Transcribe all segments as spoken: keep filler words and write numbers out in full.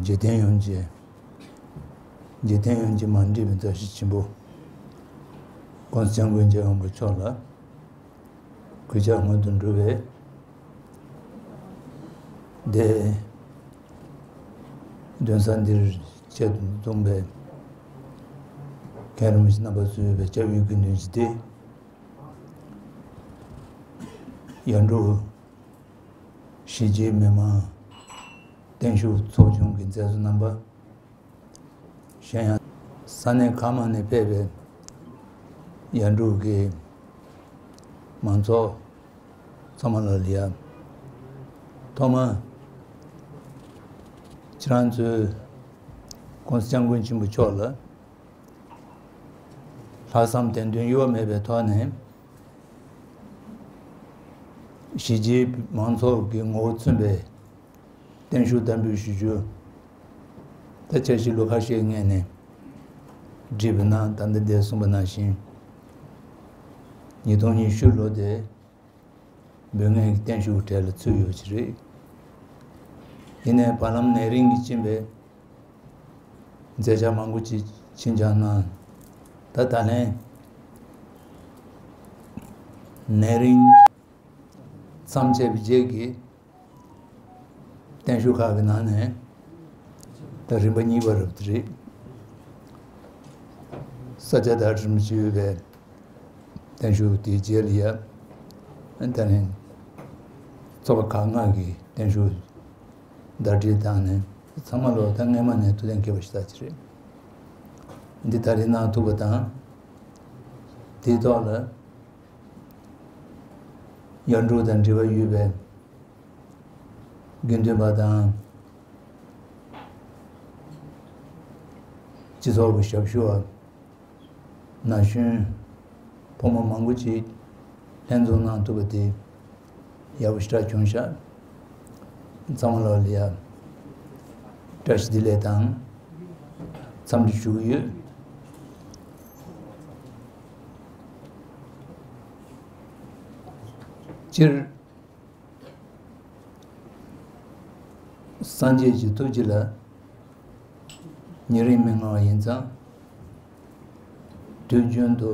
འཇིག་རྟེན་ཡོངས་ཀྱི། འཇིག་རྟེན་ཡོངས་ཀྱི་མ་འདྲིས་པའི་མཛའ་བཤེས་ཆེན་པོ། ༸གོང་ས་༸སྐྱབས་མགོན་རྒྱལ་བ་རིན་པོ་ཆེ་མཆོག་ལ། གུས་ཕྱག་སྔོན་དུ་འགྲོ་བའི། དེ། གདན་ས་འདིར་ཆེད་དུ་འཛོམས་པའི། མཁན་རིན་པོ་ཆེ་རྣམ་པ་གཙོས་པའི་སྐྱབས་ཡུལ་དགེ་འདུན་གྱི་སྡེ། ཡར་འབྲོག་གཞིས་བྱེས་མི་མང་བརྟན་བཞུགས་ཚོགས་ཆུང་གི་མཛད་གཙོ་རྣམ་པ། གཞན་ཡང་ས་གནས་ཁག་མང་ནས་ཕེབས་པའི་ཡར་འབྲོག་གི་མང་ཚོགས་ཚང་མ་ལ་ལ་ཡ། ཐོག་མར་ཁྱེད་རང་ཚོས་༸གོང་ས་༸སྐྱབས་མགོན་ཆེན་པོ་མཆོག་ལ། ལྷག་བསམ་དད་འདུན་གཡོ་བ་མེད་པའི་ཐོག་ནས། གཞིས་བྱེས་མང་ཚོགས་ཀྱི་ངོ་བོ་མཚོན་པའི་བརྟན་བཞུགས་དམ་འབུལ་ཞུ་རྒྱུ། ད་འཆར་གཞི་ལོ་ཁ་ཤས་སྔོན་ནས་བསྒྲིགས་པ་ན་ད་ལྟ་འདིར་གསུངས་པ་ནང་བཞིན། ཉིས་སྟོང་ཉི་ཤུ་ལོ་དེ། འབུལ་མཁན་གྱི་བརྟན་བཞུགས་གྲལ་ལ་ཚུད་ཡོད་ཀྱི་རེད། ཡིན་ནའི་བར་ལམ་ནད་རིམས་ཀྱིས་ཕྱིན་པའི་མཛད་འཆར་མང་པོ་ཅིག་ཕྱིན་བཞག་ན། ད་ད་ལན་ནད་རིམས་མཚམས་ཆད་པའི་རྗེས་ཀྱི་བརྟན་བཞུགས་ཁག་གི་ནང་ནས། ད་རིམ་པ་གཉིས་པ་རབ་ཏུ་རེད། ས་སྐྱ་བདག་ཁྲི་རིན་པོ་ཆེ་ཡོད་པའི་བརྟན་བཞུགས་དེའི་རྗེས་ལ་ཡ། ད་ནི་ཚོགས་པ་ཁག་ལྔ་གི་བརྟན་བཞུགས་ཟླ་སྒྲིལ་བཏང་ནས་ཚང་མ་ལོ་ད་སྔས་མ་ནས་ཐུགས་གཏན་འཁེལ་བ་ཞིག་ད་ཅི་རེད། འདི་ད་རེས་གནང་ཐུབ་པ་དང་། དེའི་ཐོག་ལ་ཡར་འབྲོག་དང་འབྲེལ་བ་ཡོད་པའི་དགེ་འདུན་པ་དང་སྤྱི་ཚོགས་ཀྱི་ཞབས་ཞུ་བ། ན་གཞོན་ཕོ་མོ་མང་པོ་ཅིག་ལྷན་འཛོམས་གནང་ཐུབ་པ་དེ་ཡག་པོ་ཞེ་དྲག་བྱུང་ཤག་ཚང་མ་ལོ་ལ་ཡ་བཀྲ་ཤིས་བདེ་ལེགས་དང་འཚམས་འདྲི་ཞུ་གི་ཡོད། སྤྱིར། སངས་རྒྱས་ཀྱི་ཐུགས་རྗེ་ལ་ཉེ་རིང་མི་མངའ་བ་ཡིན་ཙང་། དུས་རྒྱུན་དུ་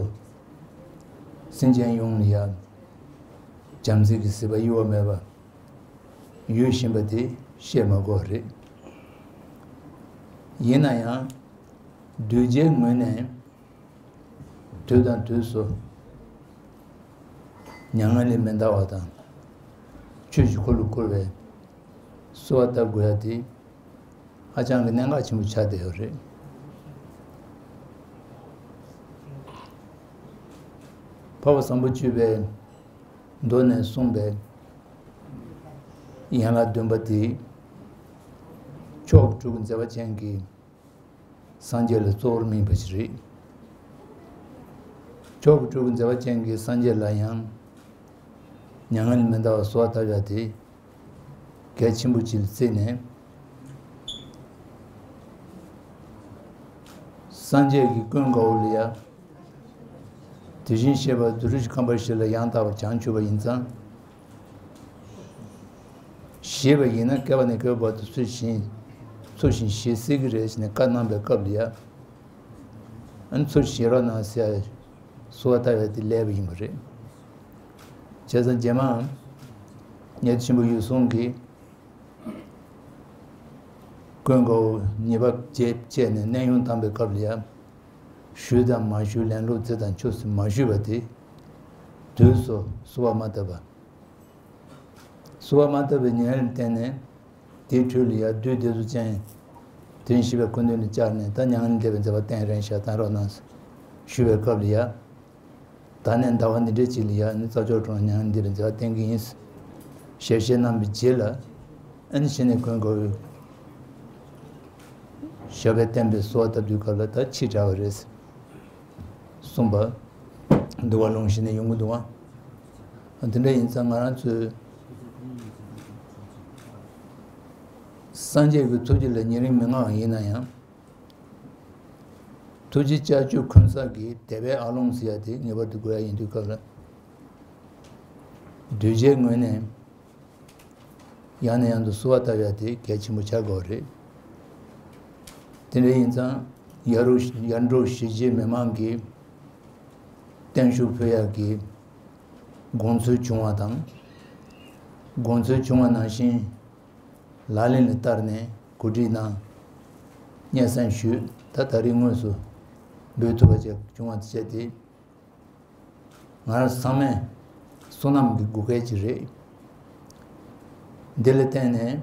སེམས་ཅན་ཡོངས་ལ་ཡང་བྱམས་བརྩེ་གི་བཟོད་པ་གཡོ་བ་མེད་པ་ཡོད་བཞིན་པ་དེ་བཤད་མ་དགོས་པ་རེད། ཡིན་ན་ཡང་གདུལ་བྱའི་ངོས་ནས། དུས་དང་དུས་སུ་མྱ་ངན་ལས་མི་འདའ་བ་དང་། ཆོས་ཀྱི་འཁོར་ལོ་བསྐོར་བའི་གསོལ་བ་བཏབ་དགོས་ཡ་དེ་ཧ་ཅང་གི་གནད་འགག་ཆེན་པོ་ཆགས་བསྡད་ཡོད་རེད། འཕགས་པ་སམ་བྷོ་ཊ་བཅུ་པའི་མདོ་ནས་གསུངས་པའི་ཡན་ལག་བདུན་པ་དེ་མཆོག་གི་སྤྲུལ་སྐུ་མཛད་པ་ཅན་གྱི་སངས་རྒྱས་ལ་གཙོ་བོར་སྨིན་པ་ཞིག་རེད། མཆོག་གི་སྤྲུལ་སྐུ་མཛད་པ་ཅན་གྱི་སངས་རྒྱས་ལ་ཡང་མྱ་ངན་ལས་མི་འདའ་བར་གསོལ་བ་བཏབ་ཡ་དེ་གལ་ཆེན་པོ་ཅིག་ལ་བརྩིས་ནས། སངས་རྒྱས་ཀྱི་ཀུན་དགའ་བོ་ལ་ཡ། དེ་བཞིན་གཤེགས་པ་བདུད་རྩི་ཤིང་ཁམས་པ་ཞིག་ལ་ཡང་དག་པར་བྱང་ཆུབ་པ་ཡིན་ཙང་། ཞེས་པ་ཡིན་ན་བསྐལ་པ་ནས་བསྐལ་པ་བར་དུ་ཚུལ་བཞིན། ཚུལ་བཞིན་ཞེས་གསལ་གྱི་རེད་ཟེར་ནས་བཀའ་གནང་པའི་སྐབས་ལ་ཡ། ཨ་ནི་ཚུལ་བཞིན་རོགས་གནང་ཟེར་གསོལ་བ་བཏབ་ཡ་དེ་ལེགས་པ་ཡིན་པ་རེད། བྱས་ཙང་རྗེས་མ་མཉམ་མེད་ཆེན་པོ་འོད་སྲུང་གིས་ཀུན་དགའ་བོ་ཉེས་པ་བཅད་བཅད་ནས་གནས་དབྱུང་བཏང་པའི་སྐབས་ལ་ཡ། ཞུས་དང་མ་ཞུས་ལན་ལོག་བྱས་དང་ཆོས་སུ་མ་ཞུས་པ་དེ། དུས་སུ་གསོལ་བ་མ་བཏབ་པ། གསོལ་བ་མ་བཏབ་པའི་ཉེས་ལས་བརྟེན་ནས། དེའི་འཕྲོ་ལ་ཡང་བདུད་སྡེ་གཟུགས་ཅན། དོན་ཞི་བའི་སྐུ་མདུན་དུ་བཅར་ནས་ད་མྱ་ངན་འདས་པའི་མཛད་པ་བསྟན་རན་ཤག་བཏང་རོགས་གནང་ཞུ་བའི་སྐབས་ལ་ཡང་། ད་ནས་ཟླ་བ་འདི་འདྲའི་ཅིག་ལ་ཡང་ནི་རྩྭ་མཆོག་གྲོང་ལ་མྱ་ངན་འདས་པའི་མཛད་པ་བསྟན་གྱི་ཡིན། ཞལ་བཞེས་གནང་བའི་རྗེས་ལ། ཨ་ནི་གཞི་ནས་ཀུན་དགའ་བོས་ཞབས་པད་བརྟན་པའི་གསོལ་བ་བཏབ་དུས་སྐབས་ལ་ད་ཕྱི་དྲགས་པ་རེད། གསུངས་པ། འདུལ་བ་ལུང་གཞི་ནས་ཡོང་གི་འདུག་ཨ། དེ་འདྲ་ཡིན་ཙང་ང་རང་ཚོས། སངས་རྒྱས་ཀྱི་ཐུགས་རྗེ་ལ་ཉེ་རིང་མི་མངའ་བ་ཡིན་ན་ཡང་། ཐུགས་རྗེ་ལྕགས་ཀྱུ་འཁོན་གསག་གི་དད་པའི་ཨ་ལོང་ཟེར་ཡ་དེ་ངེས་པར་དུ་དགོས་ཡ་ཡིན་དུས་སྐབས་ལ། གདུལ་བྱའི་ངོས་ནས། ཡང་ནས་ཡང་དུ་གསོལ་བ་བཏབ་ཡ་དེ་གལ་ཆེན་པོ་ཆགས་དགོས་རེད། དེ་འདྲ་ཡིན་ཙང་ཡ་རུ་ཡར་འབྲོག་གཞིས་བྱེས་མི་མང་གིས་བརྟན་བཞུགས་ཕུལ་ཡག་གི་དགོངས་ཚུལ་བྱུང་བ་དང་། དགོངས་ཚུལ་བྱུང་བ་ནང་བཞིན་ལག་ལེན་ལ་བསྟར་ནས་གོ་སྒྲིག་གནང་། སྙན་སེང་ཞུས། ད་ད་རེས་དངོས་སུ་འབུལ་ཐུབ་པ་ཅིག་བྱུང་བ་བྱས་ཏེ། ང་རང་ཚང་མས་བསོད་ནམས་ཀྱི་བགོ་སྐལ་ཅིག་རེད། འདི་ལ་བརྟེན་ནས་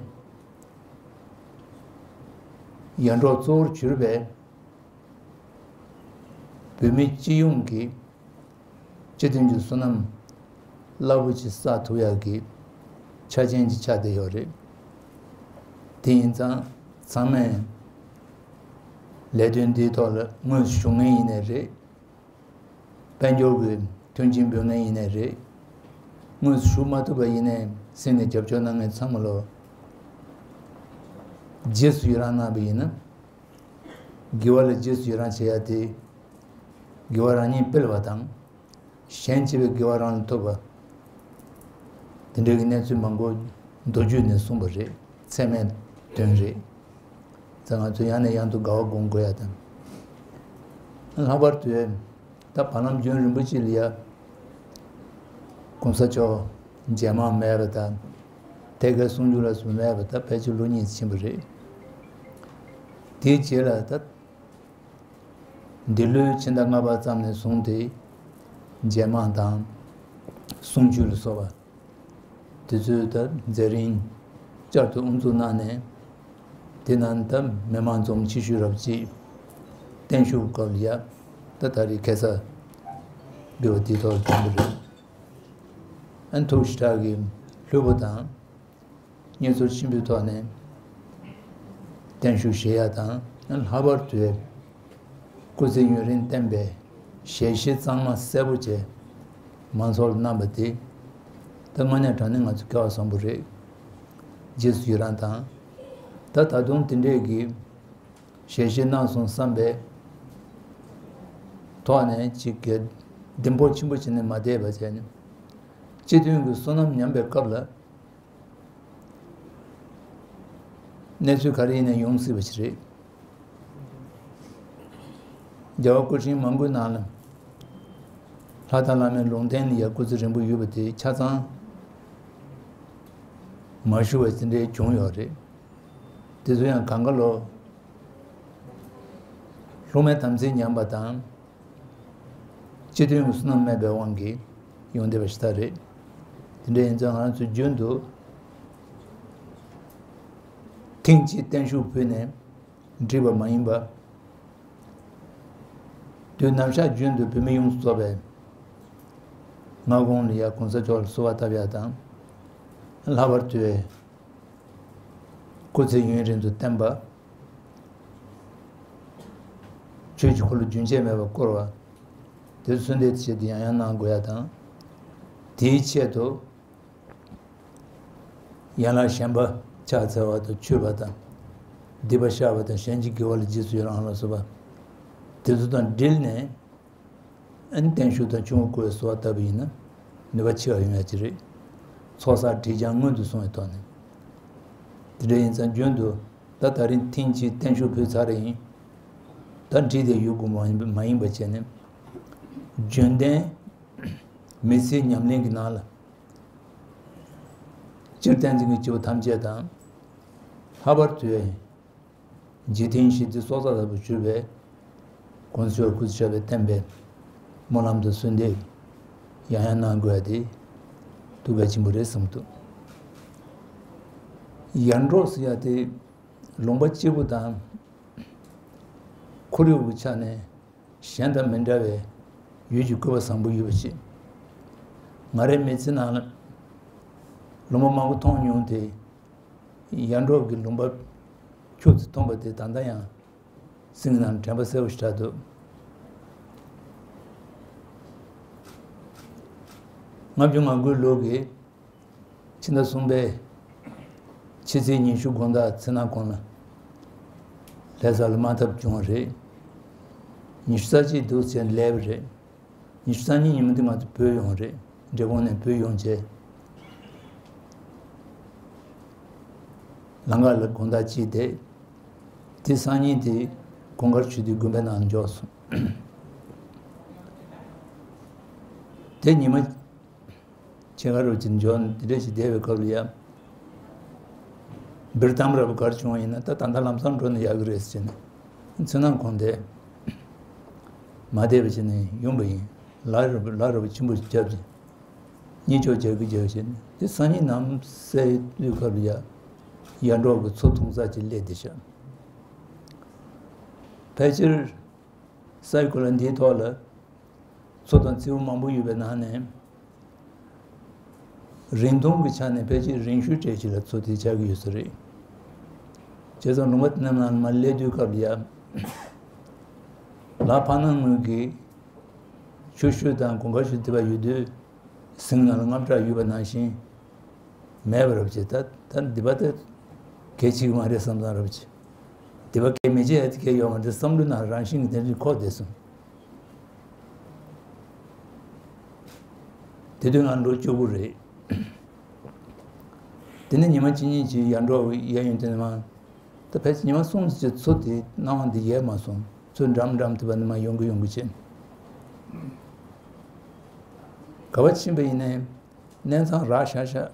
ཡར་འབྲོག་གཙོ་བོར་གྱུར་པའི་བོད་མི་སྤྱི་ཡོངས་ཀྱི་སྤྱི་མཐུན་གྱི་བསོད་ནམས་རླབས་པོ་ཆེ་བསགས་ཐུབ་ཡག་གི་ཆ་རྐྱེན་ཅིག་ཆགས་བསྡད་ཡོད་རེད། དེ་ཡིན་ཙང་ཚང་མས་ལས་དོན་འདིའི་ཐོག་ལ་དངོས་སུ་ཞུགས་མཁན་ཡིན་ནའི་རེད། དཔལ་འབྱོར་གྱི་མཐུན་རྐྱེན་འབུལ་མཁན་ཡིན་ནའི་རེད། དངོས་སུ་ཞུགས་མ་ཐུབ་པ་ཡིན་ནའི་སེམས་ནས་རྒྱབ་སྐྱོར་གནང་མཁན་ཚང་མ་ལོ། རྗེས་སུ་ཡི་རང་གནང་བ་ཡིན་ན། དགེ་བ་ལ་རྗེས་སུ་ཡི་རང་བྱེད་ཡ་དེ། དགེ་བ་རང་ཉིད་སྤེལ་བ་དང་། གཞན་བྱེད་པའི་དགེ་བ་རང་ལ་ཐོབ་པ། དེ་འདྲའི་གི་གནས་ཚུལ་མང་པོ་མདོ་རྒྱུད་ནས་གསུངས་པ་རེད། ཚད་མའི་དོན་རེད། ཙང་ང་ཚོ་ཡང་ནས་ཡང་དུ་དགའ་བ་སྒོམ་དགོས་ཡ་དང་། ལྷག་པར་དུ་ད་བར་ལམ་རྒྱུན་རིང་པོ་ཅིག་ལ་ཡ། གོང་ས་མཆོག་རྗེས་མ་མེད་པ་དང་། ཐེག་པའི་གསུང་རྒྱུན་ལ་སོགས་མེད་པ་ད་ཕལ་ཆེར་ལོ་གཉིས་ཕྱིན་པ་རེད། དེའི་རྗེས་ལ་ད། འདི་ལོའི་ཕྱི་ཟླ་ལྔ་པ་ཙམ་ནས་བཟུང་སྟེ་རྗེས་མ་དང་གསུང་ཆོས་ལ་སོགས་པ་དེ་ཚོའི་ད་མཛད་རིམ་བསྐྱར་དུ་དབུ་འཛུགས་གནང་ནས། དེ་ནང་ད་མི་མང་འཛོམས་ཆེ་ཤོས་རབ་ཅིག་བརྟན་བཞུགས་སྐབས་ལ་ཡ་ད་ད་རེས་ཁ་སང་འབུལ་བ་དེའི་ཐོག་ལ་བྱུང་བ་རེད། ཨན་ཐུགས་ཞེ་དྲག་གི་ལྷོད་པོ་དང་། སྙིང་སྟོབས་ཆེན་པོའི་ཐོག་ནས་བརྟན་བཞུགས་བཞེས་ཡ་དང་། ལྷག་པར་དུ་སྐུ་ཚེ་ཡུན་རིང་བརྟན་པའི་ཞལ་བཞེས་གཙང་མ་གསལ་པོ་བྱས་མང་ཚོགས་ལ་གནང་བ་དེ་ད་དངོས་གནས་དྲང་གནས་ང་ཚོ་སྐལ་བ་བཟང་པོ་རེད། རྗེས་སུ་ཡི་རང་དང་། ད་ད་དུང་དེ་འདྲས་ཀྱི་ཞལ་བཞེས་གནང་སོང་བསམ་པའི་ཐོག་ནས་ཅིག་གི་ལྡིང་ཕོག་ཆེན་པོ་བྱས་ནས་མ་བསྡད་པ་བྱས་ནས། སྤྱི་མཐུན་གྱི་བསོད་ནམས་ཉམས་པའི་སྐབས་ལ། གནས་ཚུལ་ག་རེ་ཡིན་ན་ཡོང་སྲིད་པ་ཞིག་རེད། རྒྱལ་བ་སྐུ་ཕྲེང་མང་པོའི་ནང་ལ་ལྷ་དང་བླ་མའི་ལུང་བསྟན་ལ་ཡ་སྐུ་ཚེ་རིང་པོ་ཡོད་པ་དེ་ཆ་ཚང་མ་ཞུ་བ་དེ་འདྲའི་བྱུང་ཡོད་རེད། དེ་ཚོ་ཡང་གང་ག་ལོ་སློབ་མའི་དམ་ཚིག་ཉམས་པ་དང་། སྤྱི་མཐུན་གྱི་བསོད་ནམས་མེད་པའི་དབང་གིས་ཡོང་བསྡད་པ་ཞིག་ད་རེད། དེ་འདྲ་ཡིན་ཙང་ང་རང་ཚོས་རྒྱུན་དུ་ཐེངས་གཅིག་བརྟན་བཞུགས་ཕུལ་ནས་འགྲིག་པ་མ་ཡིན་པ། དུས་ནམ་ཞག་རྒྱུན་དུ་བོད་མི་ཡོངས་སུ་རྫོགས་པའི་སྔ་དགོང་ལ་ཡ་གོང་ས་མཆོག་ལ་གསོལ་བ་བཏབ་ཡ་དང་། ལྷག་པར་དུ། སྐུ་ཚེ་ཡུན་རིང་དུ་བརྟན་པ། ཆོས་ཀྱི་འཁོར་ལོ་རྒྱུན་ཆད་མེད་པར་བསྐོར་བ། དེར་གསོལ་འདེབས་ཆེད་དུ་ཡང་ཡང་གནང་དགོས་ཡ་དང་། དེའི་ཆེད་དུ། ཡན་ལག་གཞན་པ་ཕྱག་འཚལ་བ་དང་མཆོད་པ་དང་། སྡིག་པ་བཤགས་པ་དང་གཞན་གྱི་དགེ་བ་ལ་རྗེས་སུ་ཡི་རང་ལ་སོགས་པ། དེ་ཚོ་དང་འབྲེལ་ནས། ཨན་བརྟན་བཞུགས་དང་ཆུང་ངུ་སྐུ་བའི་གསོལ་བ་བཏབ་པ་ཡིན་ན་ནུས་པ་ཆེ་བ་ཡོང་ཡ་ཅིག་རེད། ཚོགས་བསགས་སྒྲིབ་སྦྱང་སྔོན་དུ་སོང་བའི་ཐོག་ནས། དེ་འདྲ་ཡིན་ཙང་རྒྱུན་དུ་ད་ད་རིང་ཐེངས་གཅིག་བརྟན་བཞུགས་ཕུལ་ཚར་རེ་ཡིན། ད་འགྲིག་དེ་ཡོད་དགོས་མ་ཡིན་པ་མ་ཡིན་པ་བྱས་ནས། རྒྱུན་ལྡན་མི་ཚེའི་ཉམས་ལེན་གྱི་ནང་ལ། སྤྱིར་བསྟན་འཛིན་གྱི་སྐྱེ་བོ་ཐམས་ཅད་དང་། ལྷག་པར་དུ། འཇིག་རྟེན་ཞི་བདེའི་སྲོག་རྩ་ལྟ་བུ་གྱུར་པའི་དགོངས་ཚུལ་སྐུ་ཚེ་ཞབས་པད་བརྟན་པའི་སྨོན་ལམ་དང་གསོལ་འདེབས་ཡང་ཡང་གནང་དགོས་ཡ་དེ་ཐུགས་གལ་ཆེན་པོ་རེད་བསམ་འདུག་ཡར་འབྲོག་ཟེར་ཡ་དེ་ལུང་པ་སྐྱིད་པོ་དང་ཁོར་ཡུག་གི་ཆ་ནས་གཞན་དང་མི་འདྲ་བའི་ཡུལ་གྱི་བཀོད་པ་བཟང་པོ་ཡོད་པ་ཞིག་ང་རའི་མི་ཚེ་ནང་ལ་ལུང་པ་མང་པོ་མཐོང་མྱོང་སྟེ། ཡར་འབྲོག་གི་ལུང་པ་ཁྱུག་ཙམ་མཐོང་པ་དེ་ད་ལྟ་ཡང་སེམས་ནང་དྲན་པ་གསལ་པོ་ཞིག་གྲགས་འདུག་ལྔ་བཅུ་ང་དགུའི་ལོ་གི་ཕྱི་ཟླ་གསུམ་པའི་ཕྱི་ཚེས་ཉི་ཤུ་དགོང་དག་མཚན་ནག་གུང་ལ་ལྷ་ས་ལ་དམག་འཐབ་བྱུང་བ་རེད། ཉི་ཤུ་རྩ་གཅིག་འདུག་བྱས་ནས་སླེབས་པ་རེད། ཉི་ཤུ་རྩ་གཉིས་ཉིན་མོ་དེ་ང་ཚོ་བོད་ཡོང་རེད། འབྲས་སྤུངས་ནས་བོད་ཡོང་བྱས། ལམ་ཁ་ལ་དགོང་དག་ཅིག་བསྡད། དེ་སང་ཉིན་དེ་གུང་དཀར་ཆོས་སྡེ་དགོན་པའི་ནང་འབྱོར་སོང་། དེ་ཉི་མ་ཕྱེད་ཀ་རུ་ཅིག་འབྱོར་ནས་དེ་འདྲ་ཞིག་བསྡད་པའི་སྐབས་ལ་ཡ། བིར་ཏམ་ར་བུ་གར་བྱུང་བ་ཡིན་ན་ད་ད་ལྟ་ལམ་སང་འགྲོ་ན་ཡག་གི་རེད་ཟེར་ནས། མཚན་ནམ་ཁོང་དེ་མ་བསྡད་པ་བྱས་ནས་ཡོང་པ་ཡིན། ལ་ར་བུ་ལ་ར་བུ་ཆེན་པོ་ཞིག་བརྒྱབ་ཅིང་། གཉིད་ཆོག་རྒྱག་གི་རྒྱག་བྱས་ནས་དེ་སང་ཉིན་ནམ་གསལ་དུས་སྐབས་ལ་ཡ། ཡར་འབྲོག་གི་མཚོ་འཐུང་ས་ཅིག་སླེབས་བསྡད་ཤག་ཕལ་ཆེར་སའི་གོ་ལ་འདིའི་ཐོག་ལ་མཚོ་དང་མཚེའུ་མང་པོ་ཡོད་པའི་ནང་ནས། རིང་ཐུང་གི་ཆ་ནས་ཕལ་ཆེར་རིང་ཤོས་གྲས་ཅིག་ལ་མཚོ་དེ་ཆགས་ཀྱི་ཡོད་ས་རེད། བྱས་ཙང་ལུང་པ་དེ་རྣམས་ནང་མར་སླེབས་དུས་སྐབས་ལ་ཡ། ལ་ཕ་ནང་ངོས་ཀྱི་ཆུ་ཤུལ་དང་གུང་དཀར་ཤུལ་དེ་པ་ཡོད་དུས། ཟིང་ནང་ལ་རྔམ་སྐྲག་ཡོད་པ་ནང་བཞིན་མེད་པ་རབ་ཅིག་ད་ད་འདི་པ་དེ་གལ་ཆེ་གི་མ་རེད་བསམ་བསམ་རབ་ཅིག་འདི་པ་གལ་མི་ཆེ་ཡ་དེ་གལ་ཡོད་མ་རེད་བསམ་བློའི་ནང་རང་བཞིན་གྱི་དེ་འདྲ་འཁོར་བསྡད་སོང་། དེ་དུས་ང་ལོ་བཅུ་དགུ་རེད། དེ་ནས་ཉི་མ་གཅིག་གཉིས་ཀྱི་ཡར་འབྲོག་ཡར་ཡོང་དུས་ནས་མ། ད་ཕལ་ཆེར་ཉི་མ་གསུམ་ཙམ་གྱི་མཚོ་དེ་སྣང་བ་འདི་ཡལ་མ་སོང་། མཚོ་འགྲམ་འགྲམ་དུ་བ་ནས་མ་ཡོང་གི་ཡོང་གི་བྱས། ག་བ་ཕྱིན་པ་ཡིན་ནའི་གནས་ཚང་རག་ཤག་ཤག་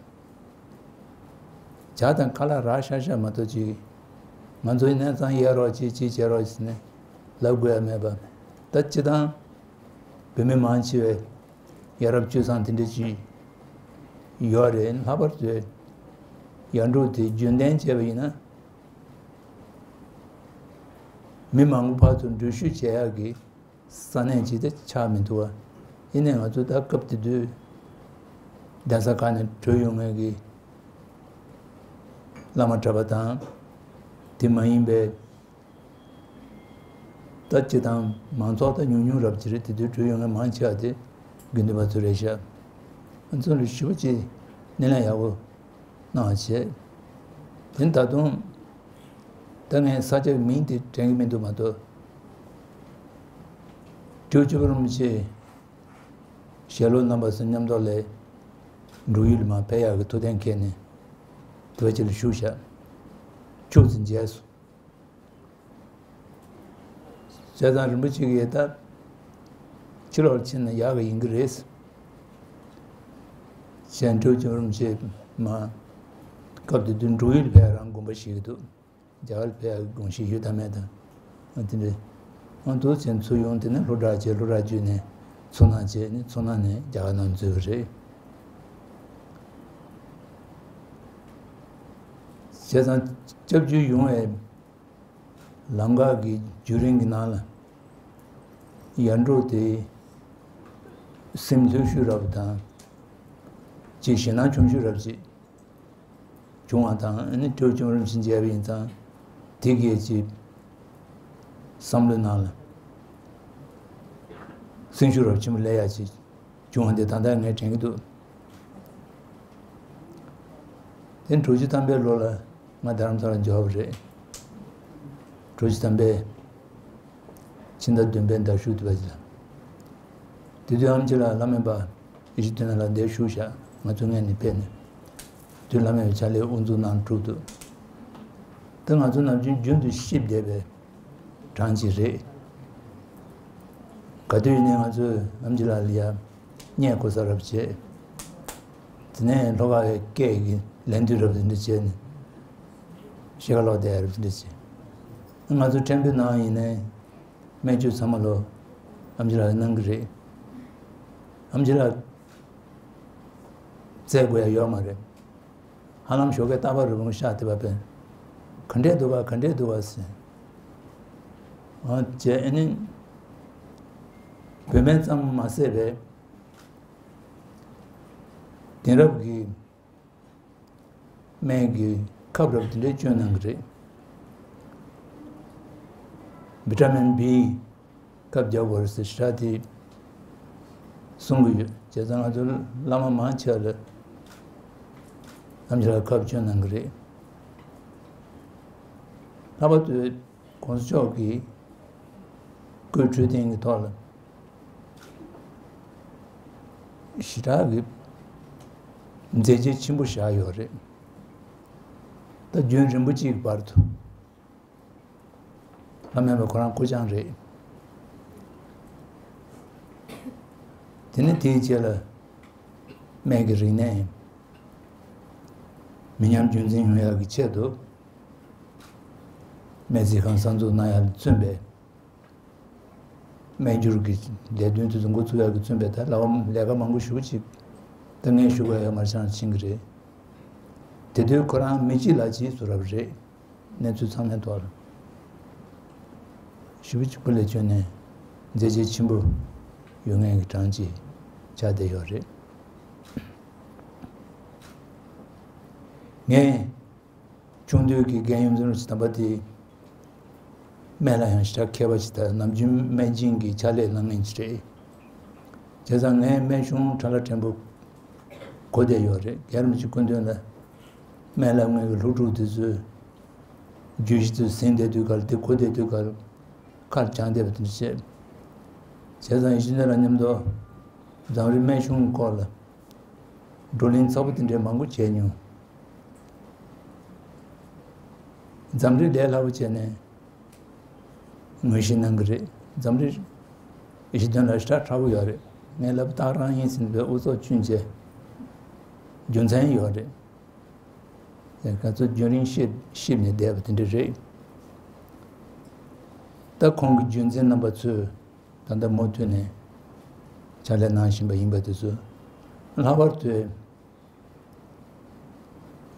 ཇ་དང་ཁ་ལག་རག་ཤག་ཤག་མ་གཏོགས་ཅིག་ང་ཚོའི་གནས་ཚང་ཡལ་རོགས་བྱེད་ཅིག་བྱེད་རོགས་ཟེར་ནས་ལབ་དགོས་ཡ་མེད་པ། ད་སྤྱི་བཏང་བོད་མི་མང་ཆེ་བས་ཡ་རབས་སྤྱོད་བཟང་དེ་འདྲ་ཅིག་ཡོད་རེད། ལྷག་པར་དུ་ཡར་འབྲོག་དེ་རྒྱུན་ལྡན་བྱས་པ་ཡིན་ན། མི་མང་པོ་ཕར་ཚུར་འགྲུལ་བཞུད་བྱེད་ཡག་གི་ས་གནས་ཅིག་དེ་ཆགས་མི་འདུག་བ། ཡིན་ནའི་ང་ཚོ་ད་སྐབས་དེ་དུས་གདན་ས་ཁག་ནས་བྲོས་ཡོང་མཁན་གྱི་བླ་མ་གྲྭ་པ་དང་། དེ་མ་ཡིན་པའི་ད་སྤྱི་བཏང་མང་ཚོགས་ད་ཉུང་ཉུང་རབ་ཅིག་རེད། དེ་དུས་བྲོས་ཡོང་མཁན་མང་ཆེ་བ་དེ་དགེ་འདུན་པ་ཚོ་རེད་ཤག་ང་ཚོ་ལ་ཞེ་པོ་ཅིག་སྣེ་ལེན་ཡག་པོ་གནང་བ་བྱས། དེ་ད་དུང་ད་ངས་ས་ཆའི་མིང་དེ་དྲན་གྱི་མི་འདུག་མ་གཏོགས། སྤྲེའུ་ཆོས་འཕེལ་རིན་པོ་ཆེ་ཞལ་སློབ་རྣམ་པ་ཚོ་མཉམ་དུ་ལས་འབྲུག་ཡུལ་མར་ཕེབས་ཡག་གི་ཐུགས་གཏན་འཁེལ་ནས་དེ་བ་ཅིག་ལ་བཞུགས་བཞག་ཕྱུགས་ཙམ་མཇལ་སོང་། བྱས་ཙང་རིན་པོ་ཆེ་གིས་ད་ཕྱི་ལོགས་ཕྱིན་ན་ཡག་གི་ཡིན་གྱི་རེད། གཞན་སྤྲེའུ་ཆོས་འཕེལ་རིན་པོ་ཆེ་མ་སྐབས་དེ་དུས་འབྲུག་ཡུལ་ཕེབས་རང་དགོངས་པ་བཞེས་ཀྱི་འདུག་རྒྱ་གར་ཕེབས་ཡག་གི་དགོངས་བཞེས་ཡོད་དམ་མེད་དམ། ཨ་དེ་འདྲ། ཨ་འདུག་ཅན་ཚུར་ཡོང་དེ་ནས་སློབ་གྲྭ་བྱས། སློབ་གྲྭ་བརྒྱུད་ནས་ཚོར་སྣང་བྱས་ནས་ཚོར་སྣང་ནས་རྒྱ་གར་ནང་འཛུལ་བ་རེད། བྱས་ཙང་སྐྱབས་བཅོལ་ཡོང་བའི་ལམ་ཁ་གི་བརྒྱུད་རིམ་གྱི་ནང་ལ་ཡར་འབྲོག་དེ་སེམས་ལྷོད་ཤོས་རབ་དང་། ཅིག་ཞེད་སྣང་ཆུང་ཤོས་རབ་ཅིག་བྱུང་བ་དང་། ཨ་ནི་སྤྲེའུ་ཆུང་རིམ་བཞིན་མཇལ་བ་ཡིན་ཙང་། དེ་གས་ཀྱི་བསམ་བློའི་ནང་ལ་སེམས་ཤུགས་རབ་ཆེན་པོ་སླེབས་ཡག་ཅིག་བྱུང་བ་འདི་ད་ལྟ་ངས་དྲན་གྱི་འདུག་དེ་དྲུག་ཅུ་ཐམ་པའི་ལོ་ལ་ང་རྡ་རམ་ས་ལ་འབྱོར་བ་རེད། དྲུག་ཅུ་ཐམ་པའི་ཕྱི་ཟླ་བདུན་པའི་ཟླ་གཞུག་དེ་བ་ཅིག་ལ། དེ་དུས་ཨམ་ཆི་ལགས་བླ་སྨན་པ་ཡེ་ཤེས་དོན་ལགས་ལ་འདིར་བཞུགས་བཞག་ང་ཚོ་སྔོན་ནས་ཕེབས་ནས། དུས་བླ་སྨན་པའི་ཕྱག་ལས་དབུ་འཛུགས་གནང་གྲུབ་འདུག་ད་ང་ཚོ་ནམ་རྒྱུན་རྒྱུན་དུ་གཤིབས་བསྡད་པའི་གྲངས་ཅིག་རེད། ག་དུས་ཡིན་ནའི་ང་ཚོས་ཨམ་ཆི་ལགས་ལ་ཡ་བསྙད་བཀུར་ས་རབ་བྱས། དེ་ནས་ལྷོ་ཁ་བའི་སྐད་ཀྱི་ལན་དུས་རབ་དེ་འདྲ་བྱས་ནས་ཤི་ཁ་ལོག་བསྡད་རབ་དེ་འདྲ་བྱས། ང་ཚོ་ཕྲན་བུའི་ནང་ཡིན་ནའི་སྨན་བཅོས་ཚང་མ་ལོ་ཨམ་ཆི་ལགས་ལ་གནང་གི་རེད། ཨམ་ཆི་ལགས་བཙལ་དགོས་ཡ་ཡོད་མ་རེད། ཧ་ལམ་ཞོགས་ཀས་རྟག་པར་རི་བོང་ཤག་དེ་བ་པས་ག་འདྲས་འདུག་ག་ག་འདྲས་འདུག་ག་ཟེར། འོ་བྱས་ཨ་ནི་བོད་སྨན་ཙམ་མ་ཟད་པའི་དེང་རབས་ཀྱི་སྨན་གྱི་ཁབ་རབ་དེ་འདྲས་སྤྱོད་གནང་གི་རེད། བི་ཊ་མིན་བི་ཁབ་རྒྱག་དགོས་རེད་ཟེར་ཞེ་དྲག་དེ་གསུང་གི་ཡོད། བྱས་ཙང་ང་ཚོ་བླ་མ་མང་ཆེ་བ་ལ་ཨམ་ཆི་ལགས་ཁབ་སྤྱོད་གནང་གི་རེད། ལྷག་པར་དུ་༸གོང་ས་མཆོག་གི་སྐུའི་འཕྲོད་བསྟེན་གྱི་ཐོག་ལ་ཞེ་དྲག་གི་མཛད་རྗེས་ཆེན་པོ་བཞག་ཡོད་རེད། ད་རྒྱུན་རིང་པོ་གཅིག་གི་བར་དུ་ ལྷ་སྨན་པ་ཁོ་རང་སྐུ་རྐྱང་རེད། དེ་ནས་དེའི་རྗེས་ལ་སྨན་གྱི་རིག་གནས་མི་ཉམས་རྒྱུན་འཛིན་ཡོང་ཡག་གི་ཆེད་དུ། སྨན་རྩིས་ཁང་གསར་འཛུགས་གནང་ཡག་ལ་བརྩོན་པས། སྨན་སྦྱོར་གྱི་ལས་དོན་དེ་ཚོ་འགོ་ཚུགས་ཡག་གི་བརྩོན་པས། ད་ལས་ཀ་ལས་ཀ་མང་པོ་ཞེ་པོ་ཅིག་ད་ངས་ཞུ་དགོས་ཡག་མ་ཤེས་ན་ཕྱིན་གྱི་རེད། དེ་དུས་ཁོ་རང་མི་གཅིག་ལ་གཅིག་བཟོ་འདྲ་རེད། གནས་ཚུལ་ཚང་མའི་ཐོག་ལ་ཞེ་པོ་ཅིག་སྐུ་ལས་བསྐྱོན་ནས་མཛད་རྗེས་ཆེན་པོ་ཡོད་མཁན་གྱི་གྲངས་ཅིག་ཆགས་བསྡད་ཡོད་རེད། ངས་ཆུང་དུས་ཀྱི་རྒན་ཡུམ་འཛིན་རུ་ཆེ་དམ་པ་དེ་སྨན་ལ་ཡང་ཞེ་དྲག་མཁས་པ་ཞིག་དང་ནམ་རྒྱུན་སྨན་སྦྱིན་གྱི་ཕྱག་ལས་གནང་མཁན་ཞིག་རེད། བྱས་ཙང་ངས་སྨན་གཞུང་ཁྲ་ལ་ཕྲན་བུ་གོ་བསྡད་ཡོད་རེད། རྒན་རིན་པོ་ཆེ་སྐུ་མདུན་ལ་སྨན་བླ་དངོས་ཀྱི་སློབ་ཕྲུག་དེ་ཚོས་རྒྱུད་བཞི་དེ་ཟིན་བསྡད་དུས་སྐབས་དེ་གོ་བསྡད་དུས་སྐབས་ཁར་བྱང་བསྡད་པ་དེ་འདྲ་བྱས། བྱས་ཙང་ཡིད་བཞིན་ལ་མཉམ་དུ་འཛམ་གླིང་སྨན་གཞུང་སྐོར་ལ་བགྲོ་གླེང་ཚ་པོ་དེ་འདྲའི་མང་པོ་བྱས་མྱོང་། འཛམ་གླིང་ལས་སླ་པོ་བྱས་ནས་ངོས་བཞེས་གནང་གི་རེད། འཛམ་གླིང་ཞི་དོན་ལ་ཞེ་དྲག་ཕྲ་བོ་ཡོད་རེད། ངས་ལབ་སྟག་རང་ཡིན་ཟིན་པའི་ཨུ་ཚོགས་ཆུན་བྱས་རྒྱུ་མཚན་ཡོད་རེད། ཡང་ག་ཚོད་རྒྱུན་རིང་ཤེས་ཤེས་ནས་བསྡད་པ་དེ་འདྲ་རེད། ད་ཁོང་གི་རྒྱུན་འཛིན་རྣམ་པ་ཚོས་ད་ལྟ་མུ་མཐུད་ནས་ཕྱག་ལས་གནང་བཞིན་པ་ཡིན་པ་དེ་ཚོ་ལྷག་པར་དུ།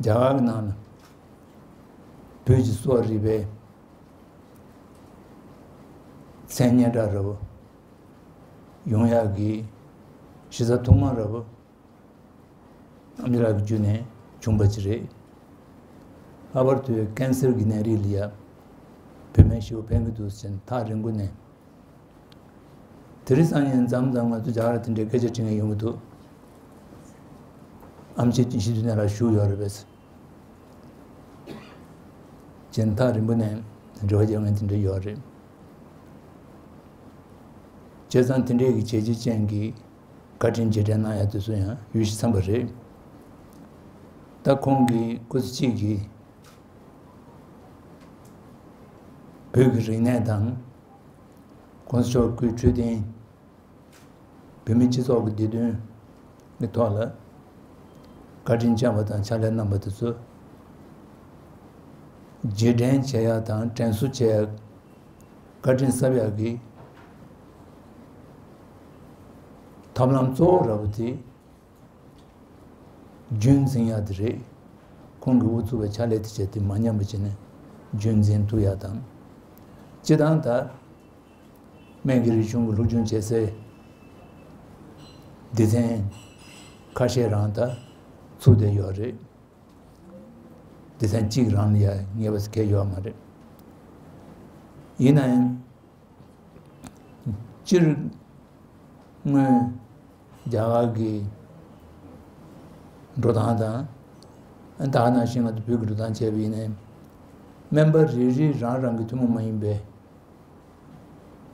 རྒྱ་གར་གྱི་ནང་ལ་བོད་ཀྱི་གསོ་བ་རིག་པའི་མཚན་སྙན་གྲགས་འདྲ་བོ་ཡོང་ཡག་གི་གཞི་རྩ་ཐོག་མ་འདྲ་བོ་ཨ་མི་རག་གི་བརྒྱུད་ནས་བྱུང་བ་ཅིག་རེད། ལྷག་པར་དུ་ཀན་སར་གྱི་ནད་རིགས་ལ་ཡང་བོད་སྨན་ཞེ་པོ་ཕན་གྱི་འདུག་ཟེར་ནས་ཐག་རིང་པོ་ནས། དེ་རིང་སང་ཉིན་མཚམས་མཚམས་ང་ཚོ་རྒྱ་གར་དེ་འདྲའི་སྐད་ཆ་དྲི་མཁན་ཡོང་གི་འདུག་ཨེམ་ཆི་ཞི་འདུས་ནས་ལ་བཞུགས་ཡོད་རེད་པས། ཅེས་ཐག་རིང་པོ་ནས་འབྲེལ་བ་རྒྱག་མཁན་དེ་འདྲ་ཡོད་རེད། བྱས་ཙང་དེ་འདྲའི་གི་བྱས་རྗེས་ཅན་གྱི་བཀའ་དྲིན་རྗེས་དྲན་གནང་ཡ་དེ་ཚོ་ཡང་ཡུལ་ཤུལ་ཚང་པ་རེད། ད་ཁོང་གི་སྐུ་ཚེ་གཅིག་གི་བོད་ཀྱི་རིག་གནས་དང་། ༸གོང་ས་མཆོག་སྐུའི་འཕྲོད་བསྟེན། བོད་མི་སྤྱི་ཚོགས་ཀྱི་བདེ་དོན་གྱི་ཐོག་ལ་བཀའ་དྲིན་བསྐྱངས་པ་དང་ཕྱག་ལས་གནང་པ་དེ་ཚོ་རྗེས་དྲན་བྱེད་ཡག་དང་དྲན་གསོ་བྱེད་ཡག་བཀའ་དྲིན་གསབ་ཡག་གི་ཐབས་ལམ་གཙོ་བོ་འདྲ་བོ་དེ། རྒྱུན་འཛིན་ཡག་དེ་རེད། ཁོང་གིས་དབུ་ཚུགས་པའི་ཕྱག་ལས་དེ་བྱས་ཏེ་མ་ཉམས་པ་བྱས་ནས་རྒྱུན་འཛིན་ཐུབ་ཡག་དང་། སྤྱིར་བཏང་ད་སྨན་གྱི་རིག་གཞུང་གི་སློབ་སྦྱོང་བྱེད་སའི་སྡེ་ཚན་ཁ་ཤས་རང་ད་ཚུགས་བསྡད་ཡོད་རེད། སྡེ་ཚན་གཅིག་རང་ལ་ཡང་ངེས་པ་གལ་ཡོད་མ་རེད། ཡིན་ན་ཡང་། སྤྱིར་སྔོན་རྒྱ་གར་གྱི་འགྲོ་སྟངས་དང་། ད་ག་ནང་བཞིན་ང་ཚོ་བོད་ཀྱི་འགྲོ་སྟངས་བྱས་པ་ཡིན་ནའི། སྨན་པ་རེ་རེ་རང་རང་གི་ཐུན་མོང་མ་ཡིན་པའི་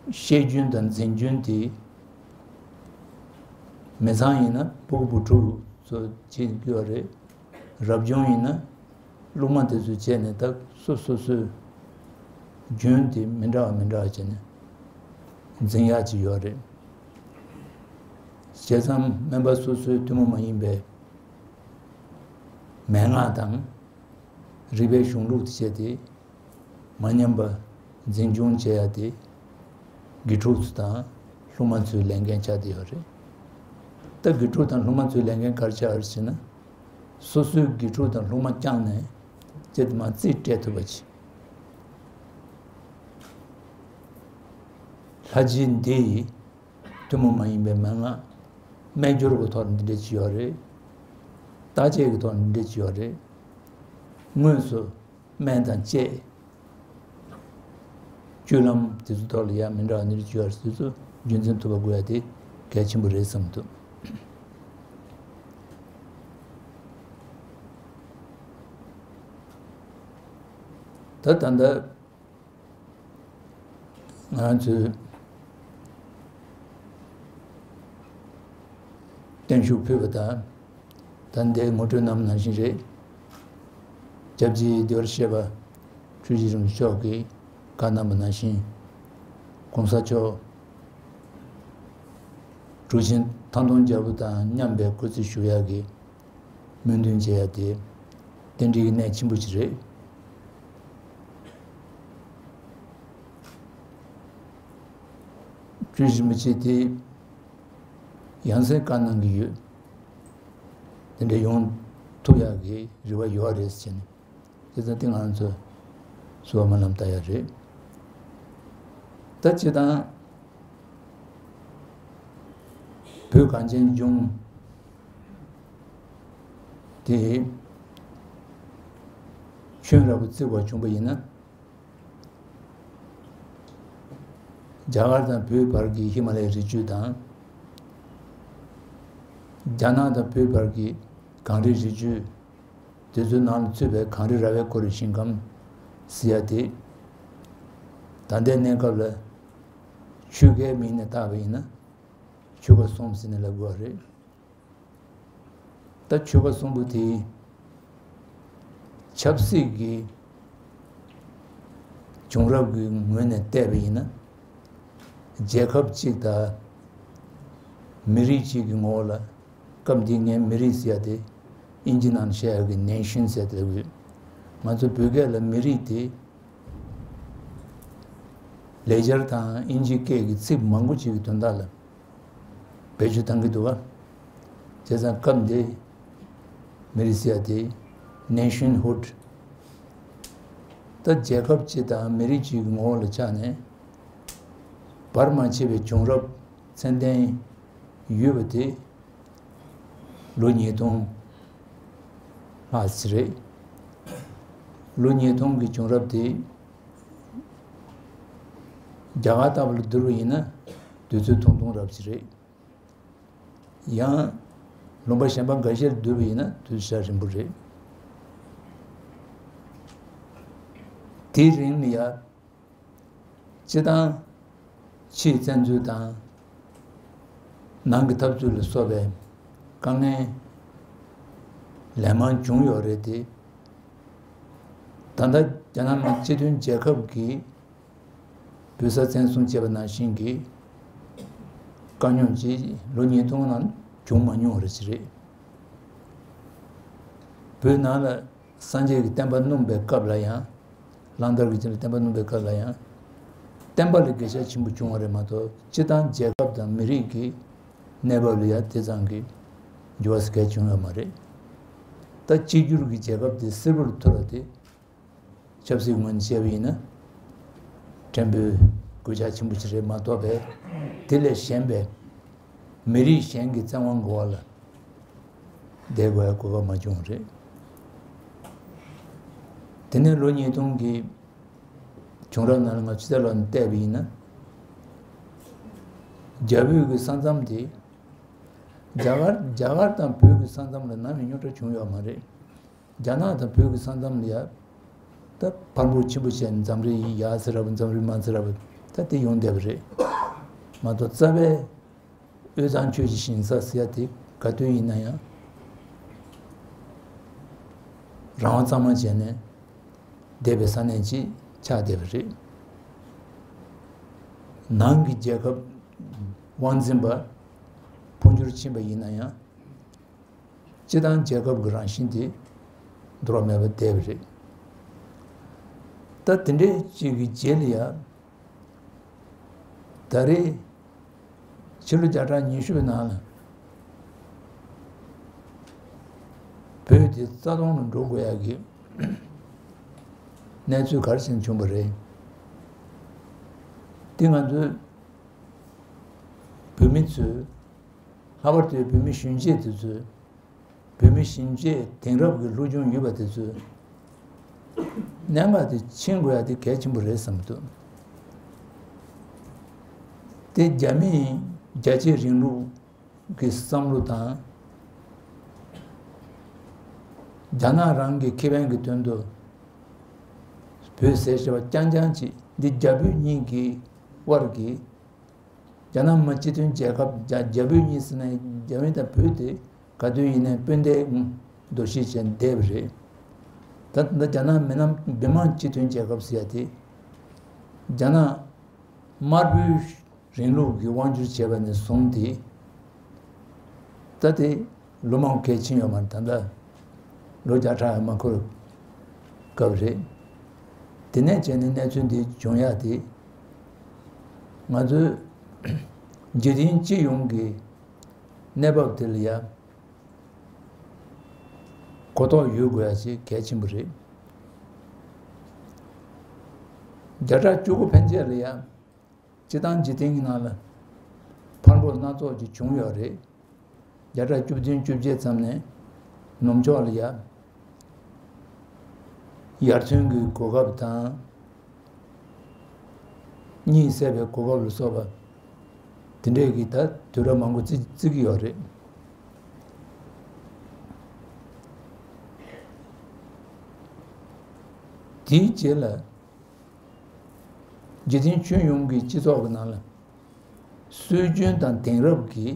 བཤད་རྒྱུན་དང་འཛིན་རྒྱུན་དེ། མི་ཚང་ཡིན་ན་ཕྲུ་གུ་བུ་ཕྲུག་ཚོ་བྱེད་ཀྱི་ཡོད་རེད། རབ་བྱུང་ཡིན་ན་སློབ་མ་དེ་ཚོས་བྱས་ནས་ད་སོ་སོ་སོའི་རྒྱུན་དེ་མི་འདྲ་བ་མི་འདྲ་བ་བྱས་ནས་འཛིན་ཡག་ཅིག་ཡོད་རེད། བྱས་ཙང་སྨན་པ་སོ་སོའི་ཐུན་མོང་མ་ཡིན་པའི་མན་ངག་དང་རིག་པའི་གཞུང་ལུགས་དེ་བྱས་ཏེ། མ་ཉམས་པ་འཛིན་སྐྱོང་བྱེད་ཡ་དེ་དགེ་ཕྲུག་ཚོ་དང་སློབ་མ་ཚོའི་ལས་འགན་ཆགས་བསྡད་ཡོད་རེད། ད་དགེ་ཕྲུག་དང་སློབ་མ་ཚོའི་ལས་འགན་ག་རེ་ཆགས་ཡོད་རེད་ཟེར་ན། སོ་སོའི་དགེ་ཕྲུག་དང་སློབ་མ་བསྐྱངས་ནས་ཅི་ལྟ་མ་རྩིས་སྤྲད་ཐུབ་པ་བྱེད། ལྷ་རྗེ་འདི་ཡི་ཐུན་མོང་མ་ཡིན་པའི་མན་ངག་སྨན་སྦྱོར་གྱི་ཐོག་འདི་འདྲ་ཅིག་ཡོད་རེད། བརྟག་དཔྱད་ཀྱི་ཐོག་འདི་འདྲ་ཅིག་ཡོད་རེད། དངོས་སུ། སྨན་དང་བཅས། སྤྱོད་ལམ་དེ་ཚོ་ཐོག་ལ་ཡང་མི་འདྲ་བ་ནི་རིགས་ཡོད་རེད། དེ་ཚོ་རྒྱུན་འཛིན་ཐུབ་པ་དགོས་ཡ་དེ་གལ་ཆེན་པོ་རེད་བསམ་འདུག་ད་ད་ལྟ། ང་ཚོས་བརྟན་བཞུགས་ཕུལ་བ་དང་། ད་ལྟའི་ངོ་སྤྲོད་གནང་བ་ནང་བཞིན་རེད། སྐྱབས་རྗེ་རྡོ་རྗེ་ཤེས་པ་འཁྲུལ་ཞིག་རིན་པོ་ཆེ་མཆོག་གིས་ བཀའ་གནང་བ་ནང་བཞིན། གོང་ས་མཆོག་གྲུབ་ཆེན་ཐང་སྟོང་རྒྱལ་པོ་དང་མཉམ་པའི་སྐུ་ཚེ་བཞུགས་ཡག་གི་སྨོན་འདུན་བྱེད་ཡག་དེ་རྟེན་འབྲེལ་གྱི་གནད་ཆེན་པོ་ཅིག་རེད། སྐྱབས་རྗེ་རིན་པོ་ཆེ་དེ་ཡང་སེ་བཀའ་གནང་གི་ཡོད། དེ་འདྲ་ཡོང་ཐུབ་ཡག་གི་རེ་བ་ཡོད་རེད་ཟེར་ནས། དེ་ཙང་དེ་ང་ཚོ་གསོལ་བ་སྨོན་ལམ་བཏབ་ཡག་རེད། ད་སྤྱིར་བཏང་བོད་གངས་ཅན་ལྗོངས་དེ་ཁྱོན་རབ་བརྩིས་པ་བྱུང་པ་ཡིན་ན། རྒྱ་གར་དང་བོད་བར་གྱི་ཧི་མ་ལ་ཡའི་རི་རྒྱུད་དང་། རྒྱ་ནག་དང་བོད་བར་གྱི་གངས་རི་རི་རྒྱུད། དེ་ཚོའི་ནང་ལ་ཚུད་པའི་གངས་རི་ར་བས་བསྐོར་བའི་ཞིང་ཁམས་ཟེར་ཡ་དེ། ད་ལྟའི་གནས་སྐབས་ལ་ཆོལ་ཁའི་མིང་ནས་བཏགས་པ་ཡིན་ན། ཆོལ་ཁ་གསུམ་ཟེར་ནས་ལབ་དགོས་པ་རེད། ད་ཆོལ་ཁ་གསུམ་པོ་དེ་ཆབ་སྲིད་ཀྱི་བྱུང་རབས་ཀྱི་ངོས་ནས་བལྟས་པ་ཡིན་ན། རྒྱལ་ཁབ་གཅིག་དང་མི་རིགས་གཅིག་གི་ངོ་བོ་ལ། སྐབས་འདིའི་ངས་མི་རིགས་ཟེར་ཡ་དེ་ཨིན་ཇི་ནང་བཤད་ཡ་གི་nation ཟེར་དེ་ལབ་ཡོད། ང་ཚོ་བོད་སྐད་ལ་མི་རིགས་དེ་ལེགས་སྦྱར་དང་ཨིན་ཇི་སྐད་ཀྱི་ཚིག་མང་པོ་ཅིག་གི་དོན་དག་ལ་བེད་སྤྱོད་བཏང་གི་འདུག་ག་བྱས་ཙང་སྐབས་འདི་མི་རིགས་ཟེར་ཡ་དེ་nationhood། ད་རྒྱལ་ཁབ་སྤྱི་དང་མི་རིགས་སྤྱི་གི་ངོ་བོ་ལ་ཆགས་ནས་བར་མ་ཆད་པའི་བྱུང་རབས་ཚད་ལྡན་ཡོད་པ་དེ་ལོ་ཉིས་སྟོང་ལྷག་ཙམ་རེད། ལོ་ཉིས་སྟོང་གི་བྱུང་རབས་དེ་རྒྱ་གར་ལྟ་བུ་ལ་བསྡུར་བ་ཡིན་ན་དུས་ཚོད་ཐུང་ཐུང་རབ་ཅིག་རེད། ཡང་ལུང་པ་གཞན་པ་འགའ་ཤས་ལ་བསྡུར་བ་ཡིན་ན་དུས་ཚོད་རིང་པོ་རེད། དེའི་རིང་ལ་ཡ། སྤྱིར་བཏང་ཕྱིའི་བཙན་འཛུལ་དང་ནང་གི་འཐབ་རྩོད་ལ་སོགས་པའི་དཀའ་ངལ་ལན་མང་བྱུང་ཡོད་རེད་དེ། ད་ལྟ་རྒྱ་ནག་མི་དམངས་སྤྱི་མཐུན་རྒྱལ་ཁབ་ཀྱི་བོད་ས་བཙན་བཟུང་བྱས་པ་ནང་བཞིན་གྱི་དཀའ་རྙོག་ཅིག་ལོ་ཉིས་སྟོང་ནང་བྱུང་མ་མྱོང་བ་ཞིག་རེད། བོད་ནང་ལ་སངས་རྒྱས་ཀྱི་བསྟན་པ་སྣུམ་པའི་སྐབས་ལ་ཡང་། གླང་དར་གྱི་རྗེས་ལ་བསྟན་པ་སྣུམ་པའི་སྐབས་ལ་ཡང་། བསྟན་པ་ལ་འགེལ་བཤགས་ཆེན་པོ་བྱུང་བ་རེད་མ་གཏོགས། སྤྱིར་བཏང་རྒྱལ་ཁབ་དང་མི་རིགས་ཀྱི་གནས་བབ་ལ་ཡང་དེ་ཙམ་གྱི་འགྱུར་བ་ག་བྱུང་ཡོད་མ་རེད། ད་གཅིག་གྱུར་གྱི་རྒྱལ་ཁབ་དེ་བསིལ་པོར་ཐུབ་པ་དེ། ཆབ་སྲིད་ངོས་ནས་བཤད་པ་ཡིན་ན། ཕྲན་བུའི་གུས་ཕྱག་ཆེན་པོ་ཞིག་རེད་མ་གཏོགས་པས། དེ་ལས་གཞན་པའི་མི་རིགས་གཞན་གྱི་བཙན་དབང་འོག་ལ་བསྡད་དགོས་ཡ་གོ་སྐབས་མ་བྱུང་བ་རེད། དེ་ནས་ལོ་ཉིས་སྟོང་གི་བྱུང་རབས་ནང་ལ་ང་ཕྱི་དར་ལ་བལྟས་པ་ཡིན་ན། རྒྱ་བོད་ཀྱི་ས་མཚམས་དེ། རྒྱ་གར་རྒྱ་གར་དང་བོད་ཀྱི་ས་མཚམས་ལ་ནམ་ཡང་རྙོག་དྲ་བྱུང་ཡོད་མ་རེད། རྒྱ་ནག་དང་བོད་ཀྱི་ས་མཚམས་ལ་ཡ། ད་འཕར་འབུར་ཆེན་པོ་བྱས་ནས་འཛམ་རི་ཡར་ཚེ་རབས་འཛམ་རི་མར་ཚེ་རབས་ད་དེ་ཡོང་བསྡད་པ་རེད། མ་གཏོགས་རྩ་བའི་དབུས་གཙང་ཆོས་ཀྱི་ཞིང་ས་ཟེར་ཡ་དེ་ག་དུས་ཡིན་ན་ཡང་རང་དབང་གཙང་མ་བྱས་ནས་བསྡད་པའི་ས་གནས་ཅིག་ཆགས་བསྡད་པ་རེད། ནང་གི་རྒྱལ་ཁབ་དབང་འཛིན་པ་འཕོ་འགྱུར་ཕྱིན་པ་ཡིན་ན་ཡང་། སྤྱི་བཏང་རྒྱལ་ཁབ་ཀྱི་རང་བཞིན་དེ་འདོར་བ་མེད་པར་བསྡད་པ་རེད། ད་དེ་འདྲའི་ཅིག་གི་རྗེས་ལ་ཡ། ད་རེས་ཕྱི་ལོ་བརྒྱ་ཕྲག་ཉི་ཤུ་པའི་ནང་ལ་བོད་དེ་རྩ་སྟོང་ལ་འགྲོ་དགོས་ཡ་གི་གནས་ཚུལ་ག་རེ་བྱས་ནས་བྱུང་བ་རེད། དེ་ང་ཚོའི་བོད་མི་ཚོས། ལྷག་པར་དུ་བོད་མི་གཞོན་སྐྱེས་དེ་ཚོས། བོད་མི་གཞོན་སྐྱེས་དེང་རབས་ཀྱི་སློབ་སྦྱོང་ཡོད་པ་དེ་ཚོས་གནད་འགག་དེ་ཕྱིན་དགོས་ཡ་དེ་གལ་ཆེན་པོ་རེད་བསམ་གྱི་འདུག་དེ་རྒྱ་མིའི་རྒྱ་ཆེའི་རིང་ལུགས་ཀྱི་བསམ་བློ་དང་། རྒྱ་ནག་རང་གི་ཁེ་ཕན་གྱི་དོན་དུ་བོད་ཟེར་བྱ་བ་རྐྱང་རྐྱང་ཅིག་འདི་རྒྱ་བོད་གཉིས་ཀྱི་དབར་གྱི། རྒྱ་ནག་མི་དམངས་སྤྱི་མཐུན་རྒྱལ་ཁབ། རྒྱ་རྒྱ་བོད་གཉིས་ཟེར་ན་རྒྱ་མི་དང་བོད་དེ་ག་དུས་ཡིན་ནའི་སྤུན་ཟླའི་འདུ་ཤེས་བྱས་བསྡད་པ་རེད། ད་ད་རྒྱ་ནག་མི་དམངས་མི་དམངས་སྤྱི་མཐུན་རྒྱལ་ཁབ་ཟེར་ཡ་དེ་ རྒྱ་ནག་དམར་པོའི་རིང་ལུགས་ཀྱི་དབང་སྒྱུར་བྱས་པ་ནས་བཟུང་སྟེ། ད་དེ་ལོ་མང་པོ་གལ་ཕྱིན་ཡོད་མ་རེད། ད་ལྟ་ལོ་བརྒྱ་ཕྲག་ཡང་མ་འཁོར་སྐབས་རེད། དེ་ནས་བྱས་ནས་གནས་ཚུལ་འདི་བྱུང་ཡག་དེ། ང་ཚོའི་འཇིག་རྟེན་སྤྱི་ཡོངས་ཀྱི་གནས་བབ་དེ་ལ་ཡང་གོ་རྟོགས་ཡོད་དགོས་ཡ་ཞིག་གལ་ཆེན་པོ་རེད། བརྒྱ་ཕྲག་བཅུ་དགུ་ཕན་ཆད་ལ་ཡང་སྤྱི་བཏང་འཇིག་རྟེན་གྱི་ནང་ལ་འཕར་འབུར་སྣ་ཚོགས་ཀྱི་བྱུང་ཡོད་རེད། བརྒྱ་ཕྲག་བཅུ་བདུན་བཅོ་བརྒྱད་ཙམ་ནས་ནུབ་ཕྱོགས་ལ་ཡ། ཡར་ཐོན་གྱི་གོ་སྐབས་དང་། གཉིད་སད་པའི་གོ་སྐབས་ལ་སོགས་པ། དེ་འདྲས་ཀྱི་ད་དུས་རབས་མང་པོ་བརྩི་བརྩི་གི་ཡོད་རེད། དེའི་རྗེས་ལ། འཇིག་རྟེན་ཁྱོན་ཡོངས་ཀྱི་སྤྱི་ཚོགས་ཀྱི་ནང་ལ་སྲོལ་རྒྱུན་དང་དེང་རབས་ཀྱི་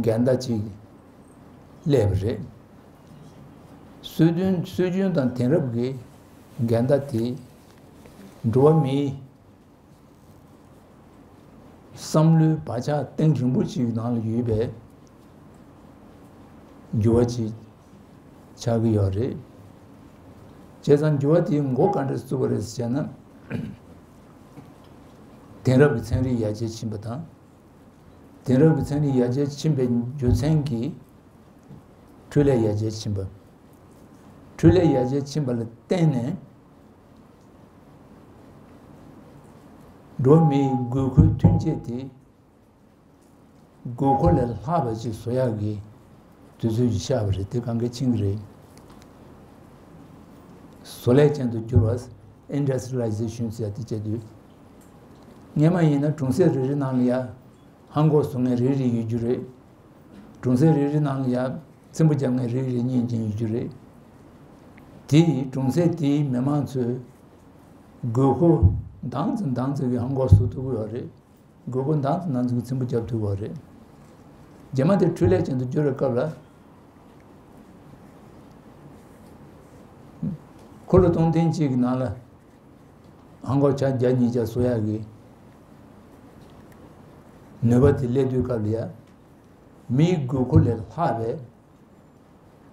འགལ་ཟླ་ཅིག་སླེབས་པ་རེད། སྲོལ་རྒྱུན་སྲོལ་རྒྱུན་དང་དེང་རབས་ཀྱི་འགལ་ཟླ་དེ་འགྲོ་བ་མིའི་བསམ་བློའི་བག་ཆགས་གཏིང་རིང་པོ་ཅིག་ནང་ལ་ཡོད་པའི་འགྱུར་བ་ཅིག་ཆགས་ཀྱི་ཡོད་རེད། བྱས་ཙང་འགྱུར་བ་དེའི་འགོ་ག་འདྲས་བཙུགས་པ་རེད་ཟེར་ན། དེང་རབས་ཀྱི་ཚན་རིག་ཡར་རྒྱས་ཕྱིན་པ་དང་། དེང་རབས་ཀྱི་ཚན་རིག་ཡར་རྒྱས་ཕྱིན་པའི་རྒྱུ་མཚན་གྱིས་འཕྲུལ་ལས་ཡར་རྒྱས་ཕྱིན་པ། འཕྲུལ་ལས་ཡར་རྒྱས་ཕྱིན་པ་ལ་བརྟེན་ནས། འགྲོ་བ་མིའི་དགོས་མཁོའི་ཐོན་སྐྱེད་དེ་དགོས་མཁོ་ལས་ལྷག་པ་ཅིག་བཟོ་ཡག་གི་དུས་ཚོད་ཅིག་ཤར་བ་རེད། དེ་གང་གལ་ཆེན་གྱི་རེད། བཟོ་ལས་ཅན་དུ་གྱུར་བ། ཨིན་ཌ་སི་ཊི་རི་ལའི་ཛེ་ཤན་ཟེར་ཡ་དེ་བྱེད་དུས། སྔོན་མ་ཡིན་ན་གྲོང་གསེབ་རེ་རེ་ནང་ལ་ཡ། ལྷམ་གོག་བཟོ་མཁན་རེ་རེ་ཡོད་རྒྱུ་རེད། གྲོང་གསེབ་རེ་རེ་ནང་ལ་ཡ། ཚེམ་བུ་རྒྱག་མཁན་རེ་རེ་གཉིས་ཅན་ཡོད་རྒྱུ་རེད། དེ་ཡིས་གྲོང་གསེབ་དེའི་མི་མང་ཚོའི་དགོས་མཁོ་འདང་ཙམ་འདང་ཙམ་གྱི་ལྷམ་གོག་བཟོ་ཐུབ་ཀྱི་ཡོད་རེད། དགོས་མཁོ་འདང་ཙམ་འདང་ཙམ་གྱི་ཚེམ་བུ་རྒྱག་ཐུབ་ཀྱི་ཡོད་རེད། རྗེས་མ་དེ་འཕྲུལ་ལས་ཅན་དུ་བསྒྱུར་བའི་སྐབས་ལ། འཁོར་ལོ་སྟོང་ཐུན་གཅིག་གི་ནང་ལ་ལྷམ་གོག་ཆ་བརྒྱ་ཉིས་བརྒྱ་བཟོ་ཡག་གི་ནུས་པ་དེ་སླེབས་དུས་སྐབས་ལ་ཡ། མིའི་དགོས་མཁོ་ལས་ལྷག་པའི་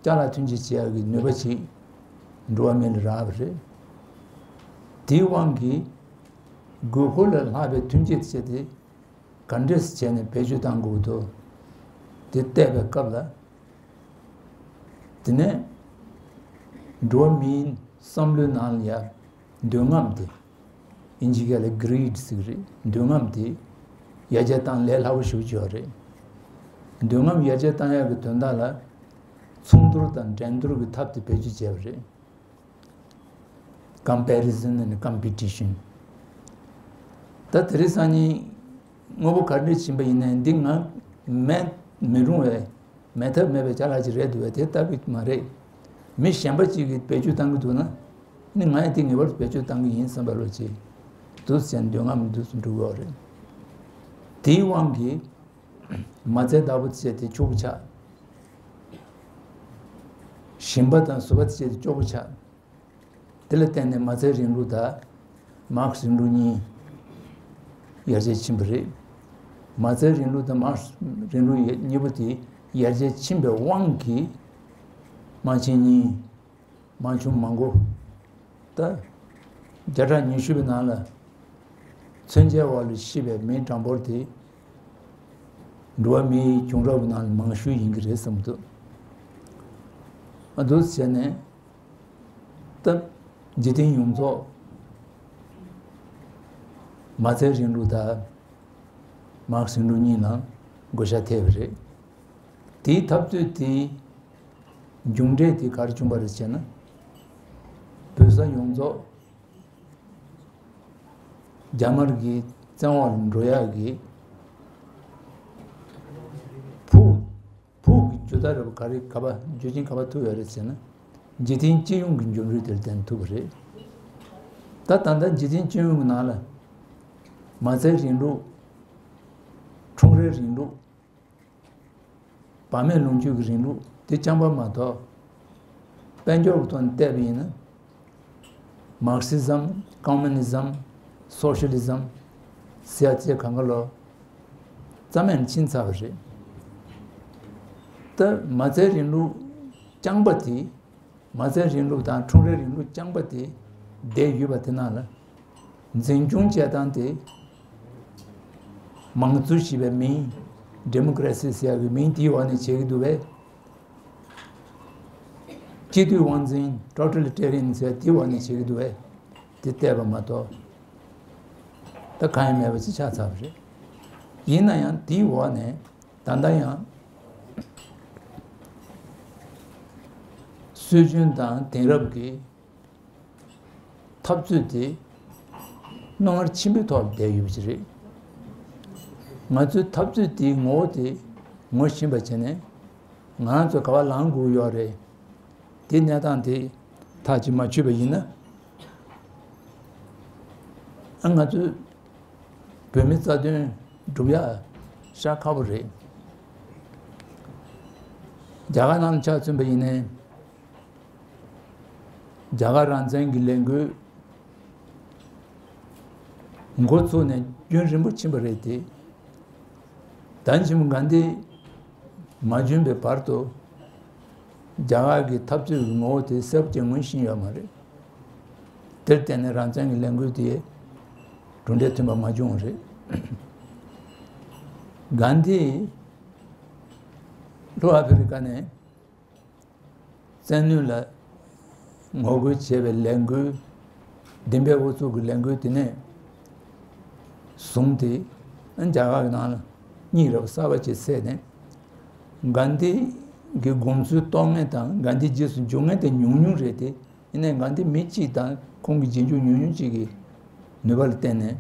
ཅ་ལག་ཐོན་སྐྱེད་བྱེད་ཡག་གི་ནུས་པ་ཞིག་འགྲོ་བ་མི་ལ་རག་པ་རེད། དེའི་དབང་གིས་དགོས་མཁོ་ལས་ལྷག་པའི་ཐོན་སྐྱེད་བྱས་ཏེ། ག་འདྲས་བྱས་ནས་བེད་སྤྱོད་གཏང་དགོས་འདུག་དེ་བལྟས་པའི་སྐབས་ལ། དེ་ནས་འགྲོ་བ་མིའི་བསམ་བློའི་ནང་ལ་ཡ་འདོད་རྔམ་དེ། ཨིན་ཇི་སྐད་ལ་གྷི་རིཌ་ཟེར་གི་རེད། འདོད་རྔམ་དེ་ཡར་རྒྱས་བཏང་ལས་སླ་པོ་ཞེ་པོ་ཅིག་ཡོད་རེད། འདོད་རྔམ་ཡར་རྒྱས་བཏང་ཡག་གི་དོན་དག་ལ་མཚུངས་བསྡུར་དང་འགྲན་བསྡུར་གྱི་ཐབས་དེ་བེད་སྤྱོད་བྱས་པ་རེད། Comparison and competition། ད་དེ་རིང་སང་ཉིན་དངོས་པོ་ག་འདྲ་ཕྱིན་པ་ཡིན་ནའི་འདི་ང་མེད་མི་རུང་བའི་མེད་ཐབས་མེད་པའི་ཅ་ལག་ཅིག་རེད་འདུག་བས། དེ་ལྟ་བུ་མ་རེད། མི་གཞན་པ་ཅིག་གིས་བེད་སྤྱོད་གཏང་གི་འདུག་ན། ནི་ང་ཡང་དེ་ངེས་པར་དུ་བེད་སྤྱོད་གཏང་གི་ཡིན་བསམ་པ་ལོ་ཅིག་འདུག་ཟེར་འདོད་རྔམ་འདུག་སེ་འགྲོ་གི་ཡོད་རེད། དེའི་དབང་གིས་མ་རྩའི་བདག་པོ་བྱས་ཏེ་ཕྱུག་པོ་ཆགས། ཞིམ་པ་དང་བཟོ་པ་བྱས་ཏེ་སྐྱོ་པོ་ཆགས། དེ་ལ་བརྟེན་ནས་མ་རྩའི་རིང་ལུགས་དང་མཱར་ཁེ་སི་རིང་ལུགས་གཉིས་ཡར་རྒྱས་ཕྱིན་པ་རེད། མ་རྩའི་རིང་ལུགས་དང་མཱར་ཁེ་སི་རིང་ལུགས་གཉིས་པོ་དེ་ཡར་རྒྱས་ཕྱིན་པའི་དབང་གིས་དམག་ཆེན་གཉིས། དམག་ཆུང་མང་པོ། ད། བརྒྱ་ཕྲག་ཉི་ཤུ་པའི་ནང་ལ་མཚོན་ཆའི་འོག་ལ་ཤི་བའི་མིའི་གྲངས་འབོར་དེ་འགྲོ་བ་མིའི་བྱུང་རབས་ཀྱི་ནང་ལ་མང་ཤོས་ཡིན་གྱི་རེད་བསམ་གྱི་འདུག་ཨ། འདུག་བྱས་ནས་ད་འཇིག་རྟེན་ཡོངས་རྫོགས་མ་རྩའི་རིང་ལུགས་དང་མཱར་ཁེ་སི་རིང་ལུགས་གཉིས་ནང་བགོ་བཤའ་ཐེབས་པ་རེད། དེའི་འཐབ་རྩོད་དེའི་མཇུག་འབྲས་དེ་ག་རེ་བྱུང་བ་རེད་ཟེར་ན། བོད་ས་ཡོངས་རྫོགས་རྒྱ་དམར་གྱི་བཙན་འོག་ལ་འགྲོ་ཡག་གི་ཕུགས་ཕུགས་ཀྱི་ཇུས་གཏོགས་རེད་པ། ག་རེ་ག་པ་རྒྱུ་རྐྱེན་ག་པ་ཐུག་ཡོད་རེད་ཟེར་ན། འཇིག་རྟེན་སྤྱི་ཡོངས་ཀྱི་འགྱུར་འགྲོས་དེར་བརྟེན་ཐུག་པ་རེད། ད་ད་ལྟ་འཇིག་རྟེན་སྤྱི་ཡོངས་ཀྱི་ནང་ལ་མ་རྩའི་རིང་ལུགས། ཁྲོམ་རའི་རིང་ལུགས། བག་མེད་ལོངས་སྤྱོད་ཀྱི་རིང་ལུགས་དེ་རྐྱང་པ་མ་གཏོགས། དཔལ་འབྱོར་གྱི་ཐོག་ནས་བལྟས་པ་ཡིན་ན། མཱར་ཁེ་སི་ཛམ། ཀོམ་མུ་ནི་ཛམ། སོ་ཤི་ལི་ཛམ་ཟེར་ཡ་དེ་གང་ག་ལོ་རྩ་མེད་ཕྱིན་ཚར་བ་རེད། ད་མ་རྩའི་རིང་ལུགས་རྐྱང་པ་དེ། མ་རྩའི་རིང་ལུགས་དང་ཁྲོམ་རའི་རིང་ལུགས་རྐྱང་པ་དེ་བསྡད་ཡོད་པ་དེ་ནང་ལ། འཛིན་སྐྱོང་བྱེད་སྟངས་དེ་མང་གཙོ་ཞེས་པའི་མིང་ཌེ་མོ་ཀ་རེ་སི་ཟེར་ཡག་གི་མིང་དེའི་འོག་ནས་བྱེད་ཀྱི་འདུག་པས། སྤྱི་འཐུས་དབང་འཛིན་ཊོ་ཊ་ལི་ཊེ་རི་ཡན་ཟེར་དེའི་འོག་ནས་བྱེད་ཀྱི་འདུག་པས། དེ་བལྟས་པ་མ་གཏོགས་ད་གང་ཡང་མེད་པ་ཅིག་ཆགས་ཚར་བ་རེད། ཡིན་ན་ཡང་དེའི་འོག་ནས། ད་ལྟ་ཡང་སྲོལ་རྒྱུན་དང་དེང་རབས་ཀྱི་འཐབ་རྩོད་དེ་རྣོ་ངར་ཆེན་པོའི་ཐོག་ལ་བསྡད་ཡོད་པ་ཞིག་རེད། ང་ཚོའི་འཐབ་རྩོད་དེའི་ངོ་བོ་དེ་ངོ་ཤེས་པ་བྱས་ནས་ང་རང་ཚོ་ག་པར་ལངས་དགོས་ཡོད་རེད། དེ་གནས་སྟངས་དེ་ཐག་གཅིག་མ་ཆོད་པ་ཡིན་ན། ཨ་ང་ཚོས་བོད་མི་རྩ་དོན་སྒྲུབ་ཡ་ཤར་ཁག་པོ་རེད། རྒྱ་གར་ནང་ལ་ཆ་མཚོན་པ་ཡིན་ནའི། རྒྱ་གར་རང་བཙན་གྱི་ལས་འགུལ་འགོ་ཚུགས་ནས་རྒྱུན་རིང་པོ་ཕྱིན་པ་རེད་དེ། ད་ཕྱིན་གྷན་དྷི་མ་བྱོན་པའི་བར་དུ་རྒྱ་གར་གྱི་འཐབ་རྩོད་ཀྱི་ངོ་བོ་དེ་གསལ་པོ་ཅིག་ངོས་ཤེས་ཡོད་མ་རེད། དེར་བརྟེན་ནས་རང་བཙན་གྱི་ལས་འགུལ་དེ་གྲུབ་འབྲས་ཐོན་པ་མ་བྱུང་བ་རེད། གྷན་དྷི་ལྷོ་ཨ་ཕི་རི་ཀ་ནས་བཙན་གནོན་ལ་ངོ་རྒོལ་བྱས་པའི་ལས་འགུལ། བདེན་པའི་ཨུ་ཚུགས་ཀྱི་ལས་འགུལ་དེ་ནས་བཟུང་སྟེ། རྒྱ་གར་གྱི་ནང་ལ་སྙིང་རུས་པ་གསར་པ་ཅིག་བསད་ནས། གྷན་དྷི་གི་དགོངས་ཚུལ་རྟོགས་མཁན་དང་གྷན་དྷི་རྗེས་སུ་འཇུག་མཁན་དེ་ཉུང་ཉུང་རེད་དེ། ཡིན་ནའི་གྷན་དྷི་མི་གཅིག་དང་ཁོང་གི་རྗེས་འཇུག་ཉུང་ཉུང་གཅིག་གི་ནུས་པ་ལ་བརྟེན་ནས།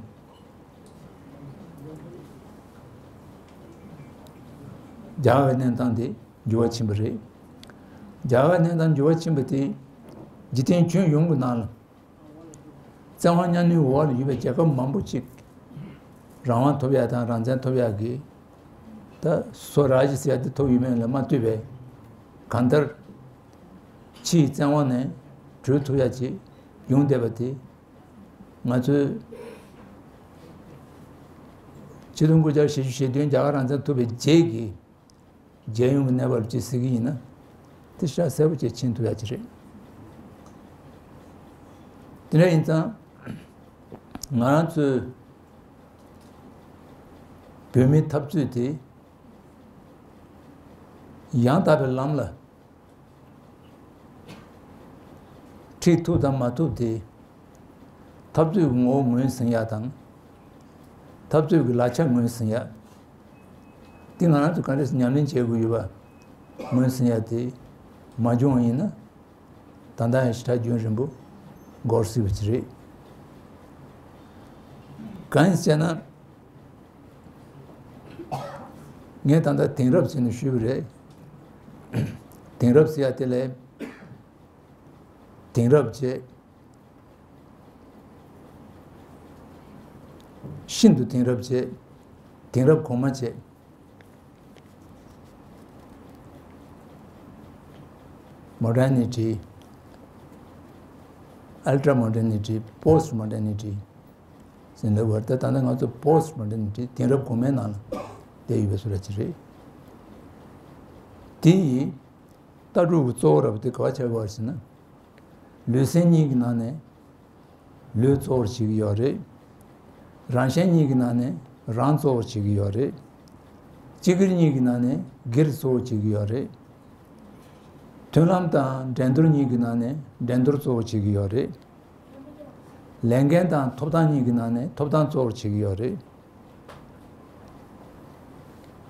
རྒྱ་གར་གྱི་གནས་སྟངས་དེ་འགྱུར་བ་ཕྱིན་པ་རེད། རྒྱ་གར་གནས་སྟངས་འགྱུར་བ་ཕྱིན་པ་དེ་འཇིག་རྟེན་ཁྱོན་ཡོངས་ཀྱི་ནང་ལ་བཙན་དབང་གཉའ་གནོན་འོག་ལ་ཡོད་པའི་རྒྱལ་ཁབ་མང་པོ་ཅིག་རང་དབང་ཐོབ་ཡག་དང་རང་བཙན་ཐོབ་ཡག་གི་ད་སོ་རཱ་ཇི་ཟེར་ཡག་དེ་ཐོབ་ཡོད་མེད་ལ་མ་ལྟོས་པའི་གང་ལྟར་ཕྱིའི་བཙན་དབང་ནས་གྲོལ་ཐུབ་ཡག་ཅིག་ཡོང་བསྡད་པ་དེ་ང་ཚོས་ཆིག་སྟོང་དགུ་བརྒྱ་བཞི་བཅུ་ཞེ་བདུན་རྒྱ་གར་རང་བཙན་ཐོབ་པའི་རྗེས་ཀྱི་རྒྱལ་ཡོངས་ཀྱི་གནས་བབ་ཅིག་གཟིགས་ཀྱི་ཡིན་ན། དེ་ཤ་གསལ་པོ་ཅིག་མཁྱེན་ཐུབ་ཡག་ཅིག་རེད། དེ་འདྲ་ཡིན་ཙང་། ང་རང་ཚོའི་བོད་མིའི་འཐབ་རྩོད་དེ་ཡང་དག་པའི་ལམ་ལ་ཁྲིད་ཐུབ་དང་མ་ཐུབ་དེ། འཐབ་རྩོད་ཀྱི་ངོ་བོ་ངོས་ཟིན་ཡག་དང་། འཐབ་རྩོད་ཀྱི་ལག་ཆ་ངོས་ཟིན་ཡག་དེ་ང་རང་ཚོ་ག་འདྲ་ཉམས་ལེན་བྱེད་དགོས་ཡོད་པ་ངོས་ཟིན་ཡག་དེ་མ་བྱུང་བ་ཡིན་ན། ད་ལྟ་ཡང་ཞེ་དྲག་རྒྱུན་རིང་པོ་འགོར་སྲིད་པ་ཅིག་རེད། གང་ཡིན་ཟེར་ན། ངས་ད་ལྟ་དེང་རབས་ཟེར་ནས་ཞུས་པ་རེད། དེང་རབས་ཟེར་ཡ་དེ་ལས་དེང་རབས་བྱས། ཤིན་ཏུ་དེང་རབས་བྱས། དེང་རབས་གོང་མ་བྱས། མོ་ཌར་ནི་ཊི། ཨལ་ཊྲ་མོ་ཌར་ནི་ཊི། པོ་སི་ཊི་མོ་ཌར་ནི་ཊི་ཟེར་འདུག་པ། ད་ད་ལྟ་ང་ཚོ་པོ་སི་ཊི་མོ་ཌར་ནི་ཊི་དེང་རབས་གོང་མའི་ནང་ལ་བསྡད་ཡོད་པའི་བཟོ་འདྲ་ཅིག་རེད། དེ་ཡི་ལྟ་གྲུབ་ཀྱི་གཙོ་བོ་ར་བ་དེ་ག་བ་ཆགས་ཀྱི་ཡོད་ཟེར་ན། ལུས་སེམས་གཉིས་ཀྱི་ནང་ནས་ལུས་གཙོ་བོར་བྱེད་ཀྱི་ཡོད་རེད། རང་གཞན་གཉིས་ཀྱི་ནང་ནས་རང་གཙོ་བོར་བྱེད་ཀྱི་ཡོད་རེད། སྤྱི་སྒེར་གཉིས་ཀྱི་ནང་ནས་སྒེར་གཙོ་བོར་བྱེད་ཀྱི་ཡོད་རེད། མཐུན་ལམ་དང་འགྲན་བསྡུར་གཉིས་ཀྱི་ནང་ནས་འགྲན་བསྡུར་གཙོ་བོར་བྱེད་ཀྱི་ཡོད་རེད། ལས་འགན་དང་ཐོབ་ཐང་གཉིས་ཀྱི་ནང་ནས་ཐོབ་ཐང་གཙོ་བོར་བྱེད་ཀྱི་ཡོད་རེད།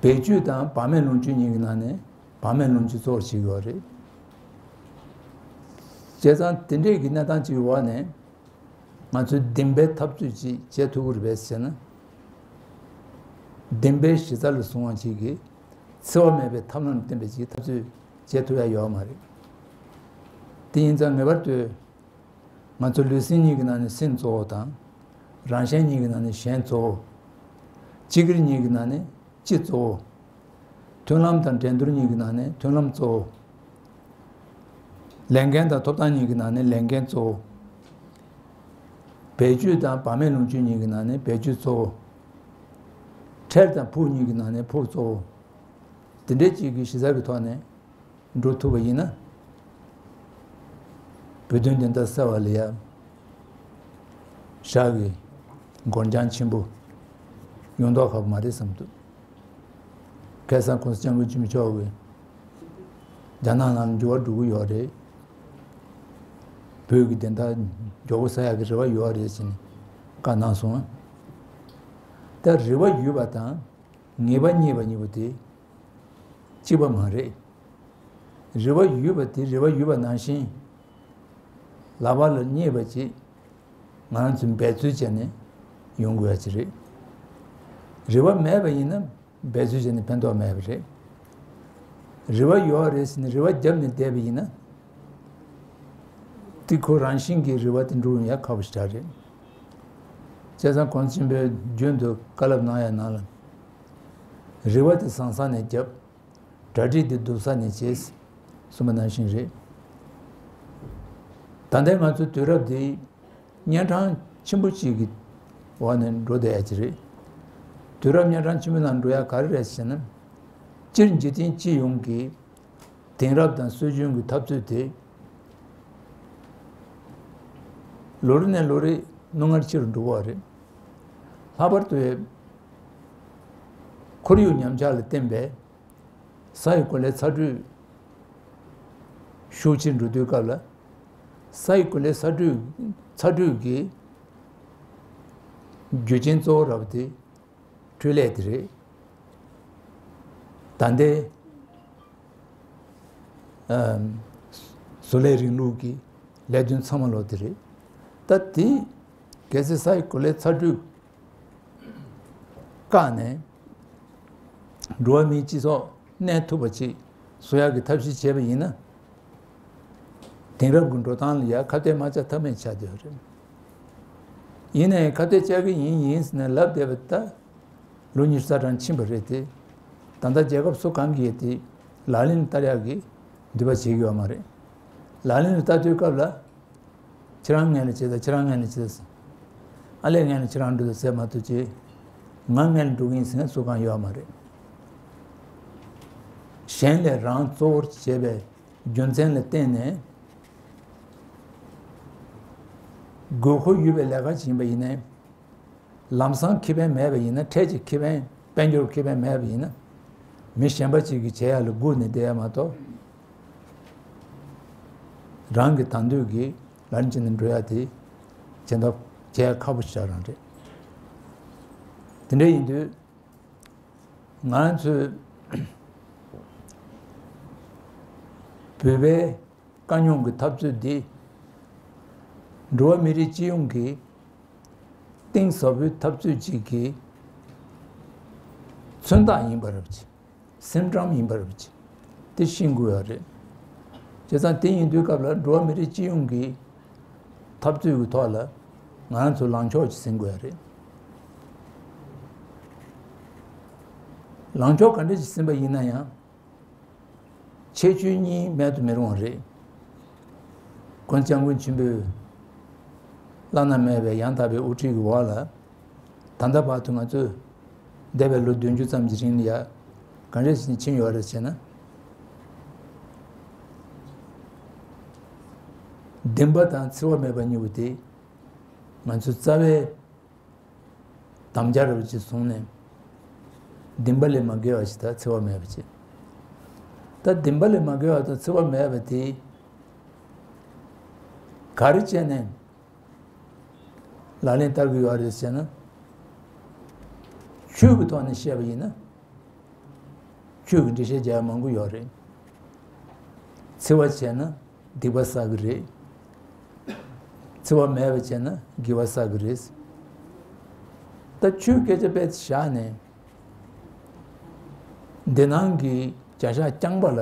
བེད་སྤྱོད་དང་བག་མེད་ལོངས་སྤྱོད་གཉིས་ཀྱི་ནང་ནས་བག་མེད་ལོངས་སྤྱོད་གཙོ་བོར་བྱེད་ཀྱི་ཡོད་རེད། བྱས་ཙང་དེ་འདྲས་ཀྱི་གནས་སྟངས་ཅིག་གི་འོག་ནས་ང་ཚོས་བདེན་པའི་འཐབ་རྩོད་ཅིག་བྱེད་ཐུབ་ཀྱི་རེད་པས་ཟེར་ན། བདེན་པའི་གཞི་རྩ་ལ་བཟུང་བ་ཅིག་གིས་འཚེ་བ་མེད་པའི་ཐབས་ལམ་ལ་བརྟེན་པའི་ཅིག་འཐབ་རྩོད་བྱེད་ཐུབ་ཡ་ཡོད་མ་རེད། དེ་ཡིན་ཙང་ངེས་པར་དུ། ང་ཚོ་ལུས་སེམས་གཉིས་ཀྱི་ནང་ནས་སེམས་གཙོ་བོ་དང་། རང་གཞན་གཉིས་ཀྱི་ནང་ནས་གཞན་གཙོ་བོ། སྤྱི་སྒེར་གཉིས་ཀྱི་ནང་ནས་སྤྱི་གཙོ་བོ། མཐུན་ལམ་དང་འགྲན་བསྡུར་གཉིས་ཀྱི་ནང་ནས་མཐུན་ལམ་གཙོ་བོ། ལས་འགན་དང་ཐོབ་ཐང་གཉིས་ཀྱི་ནང་ནས་ལས་འགན་གཙོ་བོ། བེད་སྤྱོད་དང་བག་མེད་ལོངས་སྤྱོད་གཉིས་ཀྱི་ནང་ནས་བེད་སྤྱོད་གཙོ་བོ། འཕྲལ་དང་ཕུགས་གཉིས་ཀྱི་ནང་ནས་ཕུགས་གཙོ་བོ། དེ་འདྲའི་གཅིག་གི་གཞི་རྩ་གི་ཐོག་ནས་འགྲོ་ཐུབ་པ་ཡིན་ན། བོད་དོན་བདེན་མཐའ་གསལ་བ་ལ་ཡ། ཞག་གི་འགོར་འགྱངས་ཆེན་པོ་ཡོང་མདོག་ཁ་པོ་མ་རེད་བསམ་འདུག་ཁ་སང་གོང་ས་སྐྱབས་མགོན་ཆེན་པོ་མཆོག་གིས་རྒྱ་ནག་ནང་ལ་འགྱུར་བ་འགྲོ་གི་ཡོད་རེད། བོད་ཀྱི་བདེན་མཐའ་མགྱོགས་པོ་གསལ་ཡག་གི་རེ་བ་ཡོད་རེད་ཟེར་ནས་བཀའ་གནང་སོང་། ད་རེ་བ་ཡོད་པ་དང་ངེས་པ་རྙེད་པ་གཉིས་པོ་དེ་གཅིག་པ་མ་རེད། རེ་བ་ཡོད་པ་དེ་རེ་བ་ཡོད་པ་ནང་བཞིན་ལག་པ་ལ་རྙེད་པ་ཅིག་ང་རང་ཚོས་འབད་རྩོལ་བྱས་ནས་ཡོང་དགོས་ཡ་ཅིག་རེད། རེ་བ་མེད་པ་ཡིན་ན་འབད་རྩོལ་བྱས་ནས་ཕན་ཐོགས་མེད་པ་རེད། རེ་བ་ཡོད་རེད་ཟེར་ནས་རེ་བ་བརྒྱབ་ནས་བསྡད་པ་ཡིན་ན། དེ་ཁོ་རང་བཞིན་གྱིས་རེ་བ་དེ་འགྲུབ་ཡོང་ཡ་ཁག་པོ་ཞེ་དྲག་རེད། བྱས་ཙང་གོང་ཆེན་པོས་རྒྱུན་དུ་བཀའ་སློབ་གནང་ཡ་ནང་ལ། རེ་བ་དེ་བཟང་ས་ནས་བརྒྱབ། གྲ་སྒྲིག་དེ་སྡུག་ས་ནས་བྱས། གསུངས་པ་ནང་བཞིན་རེད། ད་ལྟའི་ང་ཚོའི་དུས་རབས་འདི་གཉན་འཕྲང་ཆེན་པོ་གཅིག་གི་འོག་ནས་འགྲོ་བསྡད་ཡ་ཅིག་རེད། དུས་རབས་གཉན་འཕྲང་ཆེན་པོའི་ནང་འགྲོ་ཡ་ག་རེ་རེད་ཟེར་ན། སྤྱིར་འཇིག་རྟེན་སྤྱི་ཡོངས་ཀྱི་དེང་རབས་དང་སྲོལ་རྒྱུན་གྱི་འཐབ་རྩོད་དེ་ལོ་རེ་ནས་ལོ་རེ་སྣུར་ངར་ཆེ་རུ་འགྲོ་གི་ཡོད་རེད། ལྷག་པར་དུ་ཁོར་ཡུག་ཉམས་ཆག་ལ་བརྟེན་པའི་ས་ཡི་གོ་ལའི་ཚ་དྲོད་ཤུགས་ཆེར་འགྲོ་དུས་སྐབས་ལ། ས་ཡི་གོ་ལའི་ཚ་དྲོད་ཚ་དྲོད་ཀྱི་རྒྱུ་རྐྱེན་གཙོ་བོ་ར་བ་དེ་འཕྲུལ་ལས་དེ་རེད། ད་ལྟའི་ཨམ། བཟོ་ལས་རིང་ལུགས་ཀྱི་ལས་དོན་ཚང་མ་ལོག་དེ་རེད། ད་དེ་གལ་སྲིད་ས་ཡི་གོ་ལའི་ཚ་དྲོད་བཀག་ནས་འགྲོ་བ་མིའི་སྤྱི་ཚོགས་གནས་ཐུབ་པ་ཅིག་བཟོ་ཡག་གི་ཐབས་ཤེས་བྱས་པ་ཡིན་ན། དེང་རབས་ཀྱི་འགྲོ་སྟངས་ལ་ཡ་ཁ་གཏད་མ་བཅག་ཐབས་མེད་ཆགས་བསྡད་ཡོད་རེད། ཡིན་ནའི་ཁ་གཏད་བཅག་གི་ཡིན་ཡིན་ཟེར་ནས་ལབ་བསྡད་པ་ད་ལོ་ཉི་ཤུ་རྩ་གྲངས་ཕྱིན་པ་རེད་དེ། ད་ལྟ་རྒྱལ་ཁབ་སུ་གང་གིས་དེ་ལག་ལེན་ལ་བསྟར་ཡག་གི་འདུན་པ་བྱེད་ཀྱི་ཡོད་མ་རེད། ལག་ལེན་ལ་བསྟར་དུས་སྐབས་ལ། ཁྱེད་རང་ངན་ལ་བྱེད་ད་ཁྱེད་རང་ངན་ལ་བྱེད་ད་ཟེར། ཨ་ལས་ངན་ལ་ཁྱེད་རང་འགྲོ་ད་ཟེར་མ་གཏོགས་ཅི། ང་ངན་ལ་འགྲོ་གི་ཡིན་ཟེར་མཁན་སུ་གང་ཡོད་མ་རེད། གཞན་ལས་རང་གཙོ་བོར་བྱས་པའི་རྒྱུ་མཚན་ལ་བརྟེན་ནས་དགོས་མཁོ་ཡོད་པའི་ལས་ཀ་ཅིག་ཡིན་པ་ཡིན་ནའི། ལམ་སང་ཁེ་ཕན་མེད་པ་ཡིན་ན། འཕྲལ་གྱི་ཁེ་ཕན་དཔལ་འབྱོར་ཁེ་ཕན་མེད་པ་ཡིན་ན། མི་གཞན་པ་ཅིག་གིས་བྱེད་ཡག་ལ་སྒུག་ནས་བསྡད་ཡ་མ་གཏོགས། རང་གི་དང་འདོད་ཀྱི་ལན་ཅིག་ནས་འགྲོ་ཡ་དེ་བྱེད་ཐབས་བྱེད་ཡ་ཁག་པོ་ཞིག་རང་རེད། དེ་འདྲ་ཡིན་དུས་ང་ཚོས་བོད་པའི་དཀའ་རྙོག་གི་འཐབ་རྩོད་འདི་འགྲོ་བ་མི་རིགས་སྤྱི་ཡོངས་ཀྱི་གཏིང་ཟབ་པོའི་འཐབ་རྩོད་ཅིག་གི་མཚོན་རྟགས་ཡིན་པ་རེད། སེམས་ཁྲལ་ཡིན་པ་རེད། དེ་ཤེས་དགོས་ཡ་རེད། བྱས་ཙང་དེ་ཡིན་དུས་སྐབས་ལ་འགྲོ་བ་མི་རིགས་སྤྱི་ཡོངས་ཀྱི་འཐབ་རྩོད་ཀྱི་ཐོག་ལ་ང་རང་ཚོ་ལངས་ཕྱོགས་ཅིག་ཟིན་དགོས་ཡ་རེད། ལངས་ཕྱོགས་ག་འདྲ་ཞིག་ཟིན་པ་ཡིན་ན་ཡང་། ཁྱད་ཆོས་གཉིས་མེད་དུ་མི་རུང་བ་རེད། ཀོན་སྐྱབས་མགོན་ཆེན་པོས་བླ་ན་མེད་པའི་ཡང་དག་པའི་དབུ་ཁྲིད་ཀྱི་འོག་ལ། ད་ལྟ་བར་དུ་ང་ཚོས་འདས་པའི་ལོ་བདུན་ཅུ་ཙམ་གྱི་རིང་ལ་ཡ་ག་འདྲ་ཞིག་ཕྱིན་ཡོད་རེད་ཟེར་ན། བདེན་པ་དང་འཚེ་བ་མེད་པ་གཉིས་པོ་དེ་ང་ཚོས་རྩ་བའི་དམ་བཅའ་ར་བ་ཅིག་བཟུང་ནས། བདེན་པ་ལས་མ་འགལ་བ་ཞིག་དང་འཚེ་བ་མེད་པ་ཅིག་ད་བདེན་པ་ལས་མ་འགལ་བ་དང་འཚེ་བ་མེད་པ་དེ་ག་རེ་བྱས་ནས་ལག་ལེན་བསྟར་གྱི་ཡོད་རེད་ཟེར་ན། ཆོས་ཀྱི་ཐོག་ནས་བཤད་པ་ཡིན་ན། ཆོས་ཀྱི་འགྲེལ་བཤད་རྒྱག་ཡ་མང་པོ་ཡོད་རེད། འཚེ་བ་བྱས་ན་སྡིག་པ་བསགས་ཀྱི་རེད། འཚེ་བ་མེད་པ་བྱས་ན་དགེ་བ་བསགས་ཀྱི་རེད། ད་ཆོས་སྐད་ཆ་དཔེ་བཞག་ནས། འདི་ནང་གི་བྱ་བཞག་རྐྱང་པ་ལ།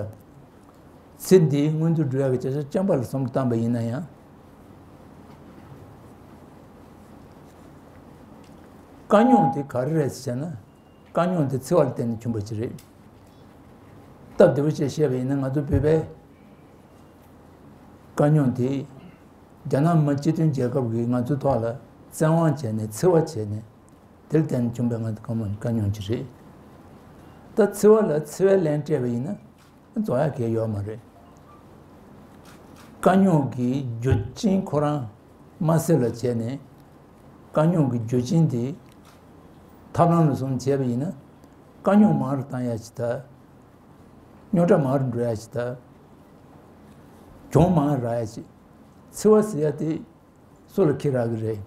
ཚེ་འདིའི་མངོན་དུ་འགྲོ་ཡག་གི་བྱ་བཞག་རྐྱང་པ་ལ་བསམ་བློ་བཏང་པ་ཡིན་ན་ཡང་། དཀའ་རྙོག་དེ་ག་རེ་རེད་ཟེར་ན། དཀའ་རྙོག་དེ་འཚེ་བ་ལ་བརྟེན་ནས་བྱུང་བ་ཅིག་རེད། སྟབས་བདེ་པོ་བྱས་བཤད་པ་ཡིན་ན། ང་ཚོ་བོད་པའི་དཀའ་རྙོག་དེ་རྒྱ་ནག་མི་དམངས་སྤྱི་མཐུན་རྒྱལ་ཁབ་ཀྱིས་ང་ཚོའི་ཐོག་ལ་ བཙན་དབང་བྱས་ནས་འཚེ་བ་བྱས་ནས་དེར་བརྟེན་བྱུང་བའི་ང་ཚོ་དཀའ་མོ་དཀའ་རྙོག་ཅིག་རེད། ད་འཚེ་བ་ལ་འཚེ་བའི་ལན་སྤྲད་པ་ཡིན་ན་རྫོགས་ཡ་གལ་ཡོད་མ་རེད། དཀའ་རྙོག་གི་རྒྱུ་རྐྱེན་ཁོ་རང་མ་སེལ་བ་བྱས་ནས་དཀའ་རྙོག་གི་རྒྱུ་རྐྱེན་དེ་ཐབས་ལམ་ལ་བཟུང་བྱས་པ་ཡིན་ན་དཀའ་རྙོག་མང་རུ་བཏང་ཡ་ཅིག་དང་རྙོག་དྲ་མང་རུ་འགྲོ་ཡ་ཅིག་དང་གྱོང་མང་རུ་རག་ཡ་ཅིག་འཚེ་བ་ཟེར་ཡ་དེ། སུ་ལ་ཁྱི་རག་གི་རེད།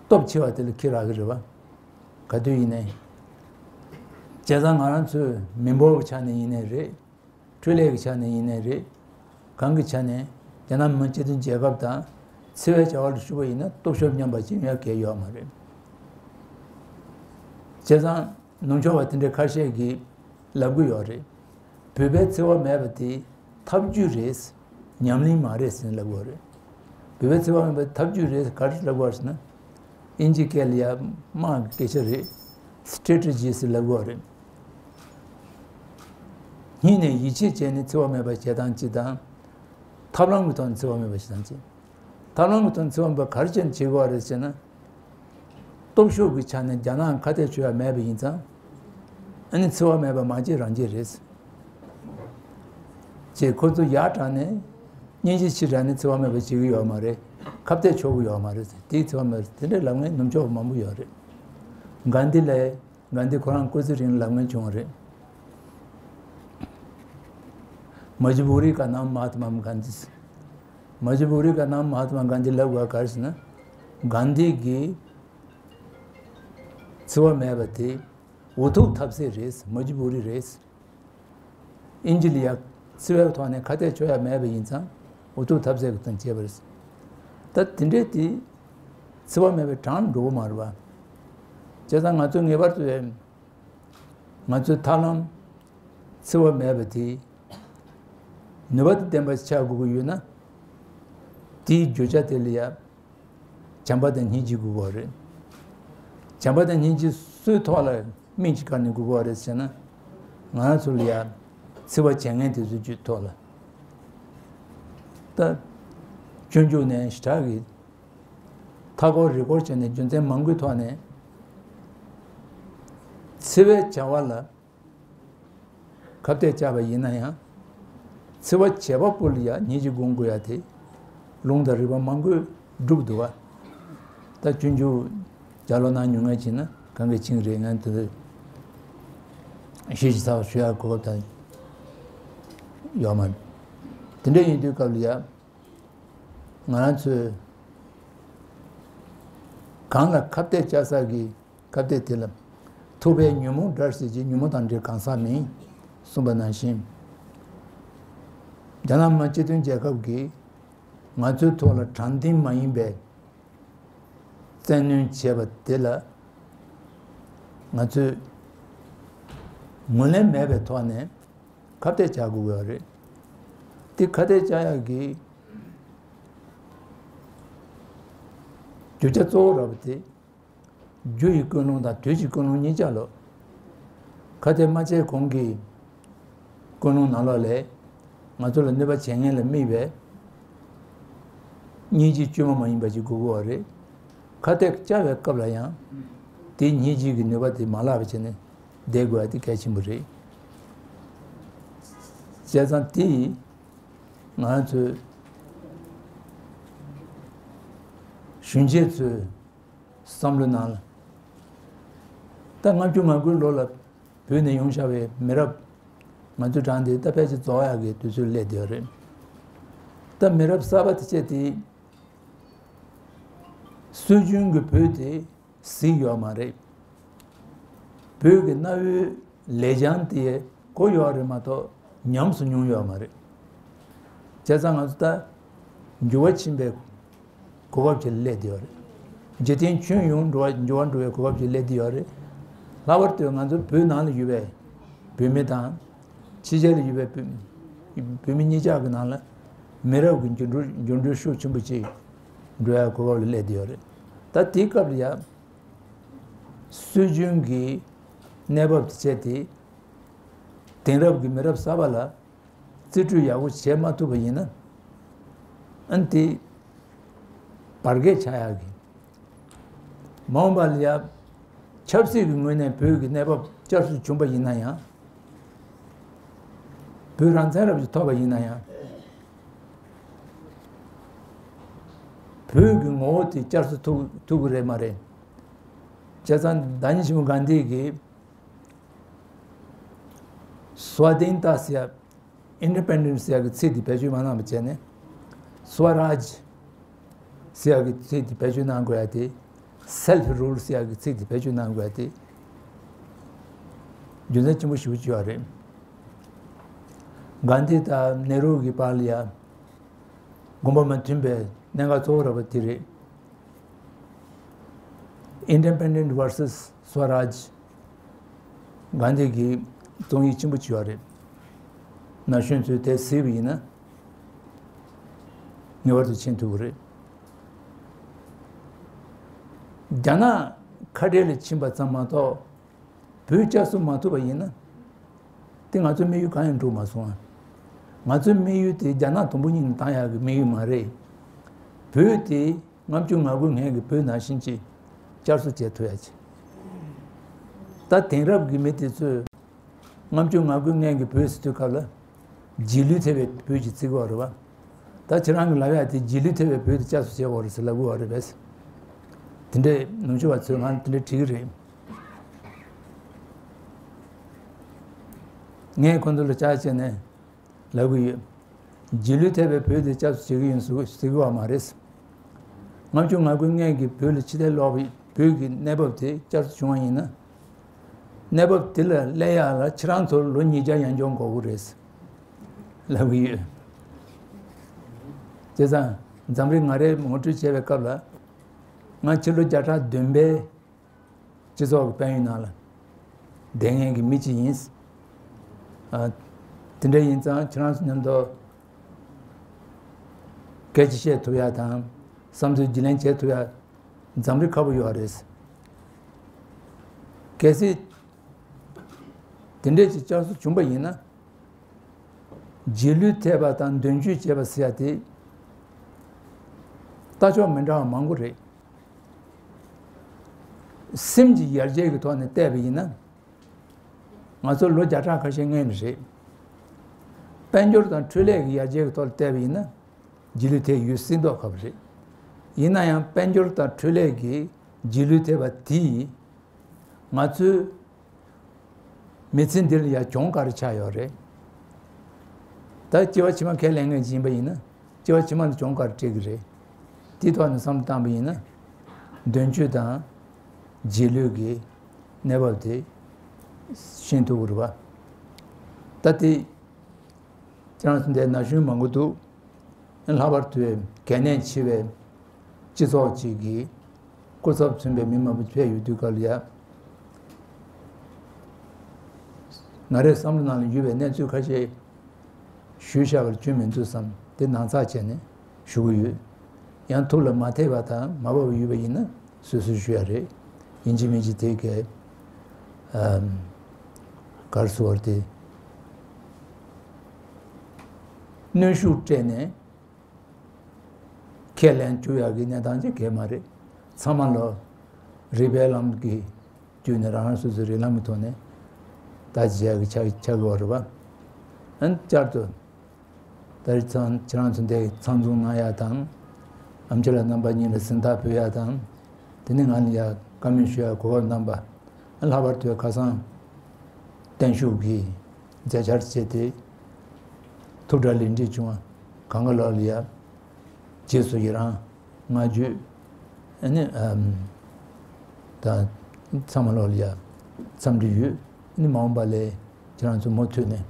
སྟོབས་ཆེ་བ་དེ་ལ་ཁྱི་རག་གི་རེད་བ། ག་དུས་ཡིན་ནའི། བྱས་ཙང་ང་རང་ཚོའི་མི་འབོར་གྱི་ཆ་ནས་ཡིན་ནའི་རེད། འཕྲུལ་ལས་ཀྱི་ཆ་ནས་ཡིན་ནའི་རེད། གང་གི་ཆ་ནས་རྒྱ་ནག་མི་དམངས་སྤྱི་མཐུན་རྒྱལ་ཁབ་དང་འཚེ་བའི་བྱ་བ་ལ་ཞུགས་པ་ཡིན་ན་སྟོབས་ཤུགས་མཉམ་པ་ཅིག་ཡོད་གལ་ཡོད་མ་རེད། བྱས་ཙང་། ནུབ་ཕྱོགས་པ་དེ་འདྲའི་ཁ་ཤས་ཀྱིས་ལབ་གི་ཡོད་རེད། བོད་པའི་འཚེ་བ་མེད་པ་དེ་ཐབས་ཇུས་རེད། ཉམས་ལེན་མ་རེད་ཟེར་ནས་ལབ་གི་ཡོད་རེད། བོད་པའི་འཚེ་བ་མེད་པ་ཐབས་ཇུས་རེད་ག་རེ་ལབ་གི་ཡོད་རེད་ཟེར་ན། ཨིན་ཇི་སྐད་ལ་ཡ་དམག་གི་སྐད་ཆ་རེད། སི་ཊེ་ཊེ་ཇི་ཟེར་ལབ་གི་ཡོད་རེད། སྙིང་ནས་ཡིད་ཆེས་བྱས་ནས་འཚེ་བ་མེད་པ་བྱེད་སྟངས་གཅིག་དང་། ཐབས་ལམ་གྱི་ཐོག་ནས་འཚེ་བ་མེད་པ་བྱེད་སྟངས་གཅིག་ཐབས་ལམ་གྱི་ཐོག་འཚེ་བ་འབའ་ག་རེ་བྱས་ནས་བྱེད་དགོས་པ་རེད་ཟེར་ན། སྟོབས་ཤུགས་ཀྱི་ཆ་ནས་རྒྱ་ནག་ཁ་གཏད་གཅོག་ཡ་མེད་པ་ཡིན་ཙང་། ཨ་ནི་འཚེ་བ་མེད་པ་མ་བྱེད་རང་བྱེད་རེད། ཅེས་ཁོ་ཚོ་ཡར་དྲངས་ནས་སྙིང་རྗེ་ཕྱིར་དྲངས་ནས་འཚེ་བ་མེད་པ་བྱེད་ཀྱི་ཡོད་མ་རེད། ཁ་གཏད་གཅོག་གི་ཡོད་མ་རེད། དེའི་འཚེ་བ་མེད་པ་དེ་འདྲའི་ལབ་མཁན་ནུབ་ཕྱོགས་མང་པོ་ཡོད་རེད། གྷན་དྷི་ལ། གྷན་དྷི་ཁོ་རང་སྐུ་ཚེ་རིང་ལབ་མཁན་བྱུང་བ་རེད། མ་ཇི་བྷུ་རི་ཀ་ནམ་མ་ཧཱ་ཏ་མ་གྷན་དྷི། མ་ཇི་བྷུ་རི་ཀ་ནམ་མ་ཧཱ་ཏ་མ་གྷན་དྷི་ལབ་དགོས་ག་རེ་ཟེར་ན། གྷན་དྷི་གིས་འཚེ་བ་མེད་པ་དེ་འུ་ཐུག་ཐབས་ཟད་རེད། མ་ཇི་བྷུ་རི་རེད། ཨིན་ཇི་ལ་ཡ་འཚེ་བའི་ཐོག་ནས་ཁ་གཏད་གཅོག་ཡ་མེད་པ་ཡིན་ཙང་འུ་ཐུག་ཐབས་ཟད་ཀྱི་དོན་བྱས་པ་རེད། ད་དེ་འདྲའི་དེ་འཚེ་བ་མེད་པའི་གྲངས་འགྲོ་གི་མ་རེད་པ། བྱས་ཙང་ང་ཚོས་ངེས་པར་དུ་ང་ཚོའི་ཐབས་ལམ་འཚེ་བ་མེད་པ་དེ་ནུས་པ་དང་ལྡན་པ་ཆགས་དགོས་ཀྱི་ཡོད་ན། དེའི་རྒྱུ་ཆ་དེ་ལ་ཡ་བྱམས་པ་དང་སྙིང་རྗེ་དགོས་པ་རེད། བྱམས་པ་དང་སྙིང་རྗེ་སུའི་ཐོག་ལ་སྨིན་ཅི་ག་ནས་དགོས་པ་རེད་ཟེར་ན། ང་རང་ཚོ་ལ་ཡ་འཚེ་བ་བྱེད་མཁན་དེ་ཚོའི་རྒྱུད་ཐོག་ལ། ད་སྤྱོད་འཇུག་ནས་ཞེ་དྲག་གི་མཐའ་འཁོར་རི་སྐོར་བྱས་ནས་རྒྱུ་མཚན་མང་པོའི་ཐོག་ནས་འཚེ་བའི་བྱ་བ་ལ་ཁ་གཏད་བཅག་པ་ཡིན་ན་ཡང་། འཚེ་བ་བྱེད་པ་པོ་ལ་ཡང་སྙིང་རྗེ་སྒོམ་དགོས་ཡ་དེ་ལུང་དང་རིགས་པ་མང་པོས་སྒྲུབ་འདུག་བ། ད་སྤྱོད་འཇུག་ལྗགས་ཀློག་གནང་མྱོང་མཁན་ཅིག་ན་གང་གི་ཆིངས་རེད། ངས་དེ་ཤེས་ཀྱི་ཚ་བ་ཞུ་ཡ་གོ་སྐབས་དང་ཡོད་མ་རེད། དེ་འདྲ་ཡིན་དུས་སྐབས་ལ་ཡ། ང་རང་ཚོས་གང་ལ་ཁ་གཏད་བཅག་ས་གི་ཁ་གཏད་དེ་ལ་ཐུབ་པའི་ཉོན་མོངས་དགྲར་བྱེད་ཅིང་ཉོན་མོངས་དང་འབྲེལ་གང་ཟག་མིན་གསུངས་པ་ནང་བཞིན། རྒྱ་ནག་མི་དམངས་སྤྱི་མཐུན་རྒྱལ་ཁབ་ཀྱིས་ང་ཚོའི་ཐོག་ལ་དྲང་བདེན་མ་ཡིན་པའི་བཙན་གནོན་བྱས་པ་དེ་ལ་ང་ཚོས་ངོས་ལེན་མེད་པའི་ཐོག་ནས་ཁ་གཏད་བཅག་དགོས་ཀྱི་ཡོད་རེད། དེ་ཁ་གཏད་བཅག་ཡག་གི་རྒྱུ་ཆ་གཙོ་བོ་ར་བ་དེ། རྒྱུ་ཡི་ཀུན་སློང་དང་དུས་ཀྱི་ཀུན་སློང་གཉིས་ཆ་ལོ། ཁ་གཏད་མ་བཅད་གོང་གི་ཀུན་སློང་ནང་ལོགས་ལས་ང་ཚོ་ལ་གནོད་པ་བྱེད་མཁན་ལ་དམིགས་པའི་སྙིང་རྗེ་བཅོས་མ་མ་ཡིན་པ་ཞིག་དགོས་ཀྱི་ཡོད་རེད། ཁ་གཏད་བཅག་པའི་སྐབས་ལ་ཡང་དེའི་སྙིང་རྗེ་གི་ནུས་པ་དེ་མ་བརླག་པ་བྱས་ནས་བསྡད་དགོས་པ་དེ་གལ་ཆེན་པོ་རེད། བྱས་ཙང་དེ་ང་ཚོའི་གཞོན་སྐྱེས་ཚོའི་བསམ་བློའི་ནང་ལ། ད་ལྔ་བཅུ་ང་དགུའི་ལོ་ལ་བོད་ནས་ཡོང་བཞག་པའི་མི་རབས་ང་ཚོའི་གྲངས་དེ་ད་ཕལ་ཆེར་རྫོགས་ཡག་གི་དུས་ཚོད་སླེབས་བསྡད་ཡོད་རེད། ད་མི་རབས་གསར་པ་དེ་བྱས་ཏེ་སྲོལ་རྒྱུན་གྱི་བོད་དེ་གཟིགས་ཡོད་མ་རེད། བོད་ཀྱི་གནའ་བོའི་ལེགས་བྱང་དེ་གོ་ཡོད་རེད་མ་གཏོགས་ཉམས་སུ་མྱོང་ཡོད་མ་རེད། བྱས་ཙང་ང་ཚོ་ད་འགྱུར་བ་ཕྱིན་པའི་གོ་སྐབས་ཅིག་སླེབས་བསྡད་ཡོད་རེད། འཇིག་རྟེན་ཁྱོན་ཡོངས་འགྲོ་བ་འགྱུར་བ་འགྲོ་བའི་གོ་སྐབས་ཅིག་སླེབས་བསྡད་ཡོད་རེད། ལྷག་པར་དུ་ང་ཚོ་བོད་ནང་ལ་ཡོད་པའི་བོད་མི་དང་ཕྱི་རྒྱལ་ལ་ཡོད་པའི་བོད་བོད་མི་གཉིས་ཆ་གི་ནང་ལ་མི་རབས་ཀྱི་འགྱུར་འགྲོས་འགྱུར་འགྲོས་ཤུགས་ཆེན་པོ་ཅིག་འགྲོ་ཡ་གོ་སྐབས་ལ་སླེབས་བསྡད་ཡོད་རེད། ད་དེའི་སྐབས་ལ་ཡ་སྲོལ་རྒྱུན་གྱི་གནས་བབ་དེ་བྱས་ཏེ་དེང་རབས་ཀྱི་མི་རབས་གསར་པ་ལ་རྩིས་སྤྲོད་ཡག་པོ་བྱེད་མ་ཐུབ་པ་ཡིན་ན། ཨ་ནི་དེ་ བར་བརྒལ་ཆགས་ཡག་གི། མ་འོངས་པ་ལ་ཡ། ཆབ་སྲིད་ཀྱི་ངོས་ནས་བོད་ཀྱི་གནས་བབ་བསྐྱར་གསོ་བྱུང་པ་ཡིན་ན་ཡང་། བོད་རང་བཙན་རབ་ཏུ་ཐོབ་པ་ཡིན་ན་ཡང་། བོད་ཀྱི་ངོ་བོ་དེ་བསྐྱར་གསོ་ཐུབ་ཐུབ་ཀྱི་རེད་མ་རེད། བྱས་ཙང་བདག་ཉིད་ཆེན་པོ་གྷན་དྷི་གིས། སྭ་དྷིན་ཏཱ་ཟེར་ཡ། ཨིན་ཌི་པེན་ཌེན་ཊི་ཟེར་ཡ་གི་ཚིག་དེ་བེད་སྤྱོད་མ་གནང་བ་བྱས་ནས། སྭ་རཱཇ་ཟེར་ཡ་གི་ཚིག་དེ་བེད་སྤྱོད་གནང་དགོས་ཡ་དེ། སེལ་ཕི་རུལ་ཟེར་ཡ་གི་ཚིག་དེ་བེད་སྤྱོད་གནང་དགོས་ཡ་དེ། རྒྱུ་མཚན་ཆེན་པོ་ཞེ་པོ་ཅིག་ཡོད་རེད། གྷན་དྷི་དང་ནེ་རུ་གི་བར་ལ་ཡ། དགོངས་པ་མ་མཐུན་པའི་གནད་འགག་གཙོ་བོ་ར་བ་དེ་རེད། Independent versus Swaraj གྷན་དྷི་གི་རྩོམ་ཡིག་ཆེན་པོ་ཅིག་ཡོད་རེད། ན་གཞོན་ཚོས་དེ་གཟིགས་པ་ཡིན་ན་ངེས་པར་དུ་མཁྱེན་ཐུབ་ཀྱི་རེད། རྒྱ་ནག་ཁ་བྲལ་ལ་ཕྱིན་པ་ཙམ་མ་གཏོགས། བོད་བསྐྱར་གསོ་མ་ཐུབ་པ་ཡིན་ན། དེ་ང་ཚོའི་དམིགས་ཡུལ་གང་ཡང་འགྲུབ་མ་སོང་ཨ། ང་ཚོའི་དམིགས་ཡུལ་དེ་རྒྱ་ནག་དུམ་བུ་གཉིས་ནས་བཏང་ཡག་གི་དམིགས་ཡུལ་མ་རེད། བོད་དེ་ལྔ་བཅུ་ང་དགུ་སྔོན་གྱི་བོད་ནང་བཞིན་ཅིག་བསྐྱར་གསོ་བྱེད་ཐུབ་ཡག་ཅིག་ད་དེང་རབས་ཀྱི་མི་དེ་ཚོས་ལྔ་བཅུ་ང་དགུ་སྔོན་གྱི་བོད་ཟེར་དུས་སྐབས་ལ། རྗེས་ལུས་ཐེབས་པའི་བོད་ཅིག་བརྩི་གི་ཡོད་རེད་བ། ད་ཁྱེད་རང་གི་ལབ་ཡག་དེ་རྗེས་ལུས་ཐེབས་པའི་བོད་དེ་བསྐྱར་གསོ་བྱེད་དགོས་རེད་ཟེར་ལབ་གི་ཡོད་རེད་པས། དེ་འདྲའི་ནུབ་ཕྱོགས་པ་ཚོས་ང་དེ་འདྲ་དྲིས་ཀྱི་རེད། ངས་ཁོང་ཚོ་ལ་ལྕག་བྱས་ནས་ལབ་གི་ཡོད། རྗེས་ལུས་ཐེབས་པའི་བོད་དེ་བསྐྱར་གསོ་བྱེད་ཀྱི་ཡིན་ཟེར་གི་ཡོད་མ་རེད། ལྔ་བཅུ་ང་དགུ་སྔོན་གྱི་བོད་ལ་ཕྱི་བལྟས་ལོག་པའི་བོད་ཀྱི་གནས་བབ་དེ་བསྐྱར་གསོ་བྱུང་བ་ཡིན་ན། གནས་བབ་དེ་ལ་སླེབས་ཡག་ལ་ཁྱེད་རང་ཚོར་ལོ་ཉིས་བརྒྱ་ཡན་འབྱོར་འགོར་གི་རེད། ལབ་གི་ཡོད། བྱས་ཙང་འཛམ་གླིང་ང་རེ་ངོ་སྤྲོད་བྱས་པའི་སྐབས་ལ། ང་ཕྱི་ལོ་བརྒྱ་ཕྲག་བདུན་པའི་སྤྱི་ཚོགས་ཀྱི་དཔལ་ཡོན་ནང་ལ་བསྡད་མཁན་གྱི་མི་གཅིག་ཡིན། ཨ། དེ་འདྲ་ཡིན་ཙང་ཁྱེད་རང་ཚོ་མཉམ་དུ་སྐད་ཆ་བཤད་ཐུབ་ཡག་དང་བསམ་ཚུལ་བརྗེ་ལེན་བྱེད་ཐུབ་ཡག་འཛམ་གླིང་ཁག་པོ་ཡོད་རེད། གལ་སྲིད་དེ་འདྲས་ཀྱི་བསྐྱར་གསོ་བྱུང་པ་ཡིན་ན། རྗེས་ལུས་ཐེབས་པ་དང་མདུན་སྐྱོད་བྱེད་པ་ཟེར་ཡ་དེ། ལྟ་ཕྱོགས་མི་འདྲ་བ་མང་པོ་རེད། སེམས་ཀྱི་ཡར་རྒྱས་ཀྱི་ཐོག་ནས་བལྟས་པ་ཡིན་ན། ང་ཚོ་ལོ་བརྒྱ་ཕྲག་ཁ་ཤས་སྔོན་ནས་རེད། དཔལ་འབྱོར་དང་འཕྲུལ་ལས་ཀྱི་ཡར་རྒྱས་ཀྱི་ཐོག་ལ་བལྟས་པ་ཡིན་ན། རྗེས་ལུས་ཐེབས་ཡོད་སྲིད་མདོག་ཁ་པོ་རེད། ཡིན་ན་ཡང་དཔལ་འབྱོར་དང་འཕྲུལ་ལས་ཀྱི་རྗེས་ལུས་ཐེབས་པ་དེས། ང་ཚོའི་མི་ཚེ་འདི་ལ་ཡང་གྱོང་ག་རེ་ཆགས་ཡོད་རེད། ད་སྐྱེ་བ་ཕྱི་མ་ཁས་ལེན་མཁན་ཅིག་ཡིན་པ་ཡིན་ན། སྐྱེ་བ་ཕྱི་མ་ལ་གྱོང་ག་རེ་སྤྲད་ཀྱི་རེད། དེའི་ཐོག་ནས་བསམ་བློ་བཏང་པ་ཡིན་ན། མདུན་སྐྱོད་དང་རྗེས་ལུས་ཀྱི་གནས་བབ་དེ་ཤེས་ཐུབ་ཀྱི་རེད་པ། ད་དེ་ཁྱེད་རང་ཚོ་འདིར་ན་གཞོན་མང་པོ་འདུག་ལྷག་པར་དུ་གལ་གནད་ཆེ་བའི་སྤྱི་ཚོགས་ཅིག་གི་སྐུ་ཚབ་མཚོན་པའི་མི་མང་པོ་ཕེབས་ཡོད་དུས་སྐབས་ལ་ཡ། ང་རའི་བསམ་བློ་ནང་ལ་ཡོད་པའི་གནས་ཚུལ་ཁ་ཤས་ཞུས་བཞག་པར་བཅུད་མི་འདུག་བསམ་སྟེ་ནང་ཚགས་བྱས་ནས་ཞུ་གི་ཡོད། ཡང་ཐུགས་ལ་མ་འཐད་པ་དང་མ་བབས་པ་ཡོད་པ་ཡིན་ན་སོ་སོས་ཞུ་ཡ་རེད། ཡིན་གཅིག་མིན་གཅིག་དེ་གའི་ཨམ། ག་རེ་ཟེར་དགོས་རེད་དེ། གནོན་ཤུགས་སྤྲད་ནས་ཁས་ལེན་བཅུག་ཡག་གི་གནས་སྟངས་ཅིག་གང་ཡང་མ་རེད། ཚང་མ་ལོ་རིགས་པའི་ལམ་གྱི་བརྒྱུད་ནས་རང་རང་སོ་སོའི་རིགས་ལམ་གྱི་ཐོག་ནས་ལྟ་ཅི་བྱེད་ཡག་གི་ཆགས་ཆགས་ཀྱི་ཡོད་རེད་པ། ཨ་ནི་བསྐྱར་དུ་ད་རེས་ཚང་ཁྱེད་རང་ཚོ་འདིར་ཚང་འཛོམས་གནང་ཡག་དང་། ཨེམ་ཆི་ལགས་རྣམ་པ་གཉིས་ལ་གཟེངས་རྟགས་ཕུལ་ཡག་དང་། དེ་ནས་ང་ལ་ཡ་བཀའ་མོལ་ཞུ་ཡག་གོ་སྐབས་གནང་པ། ལྷག་པར་དུ་ཁ་སང་བརྟན་བཞུགས་ཀྱི་མཛད་འཆར་བྱས་ཏེ། ཐུགས་གྲ་ལེགས་འགྲིག་བྱུང་བ་གང་ག་ལོག་ལ་ཡ། རྗེས་སུ་ཡི་རང་། བསྔགས་བརྗོད། ཨ་ནི་ཨམ། ད་ཚང་མ་ལོག་ལ་ཡ་འཚམས་འདྲི་ཡོད། ཨ་ནི་མ་འོངས་པ་ལ་ཁྱེད་རང་ཚོ་མུ་མཐུད་ནས།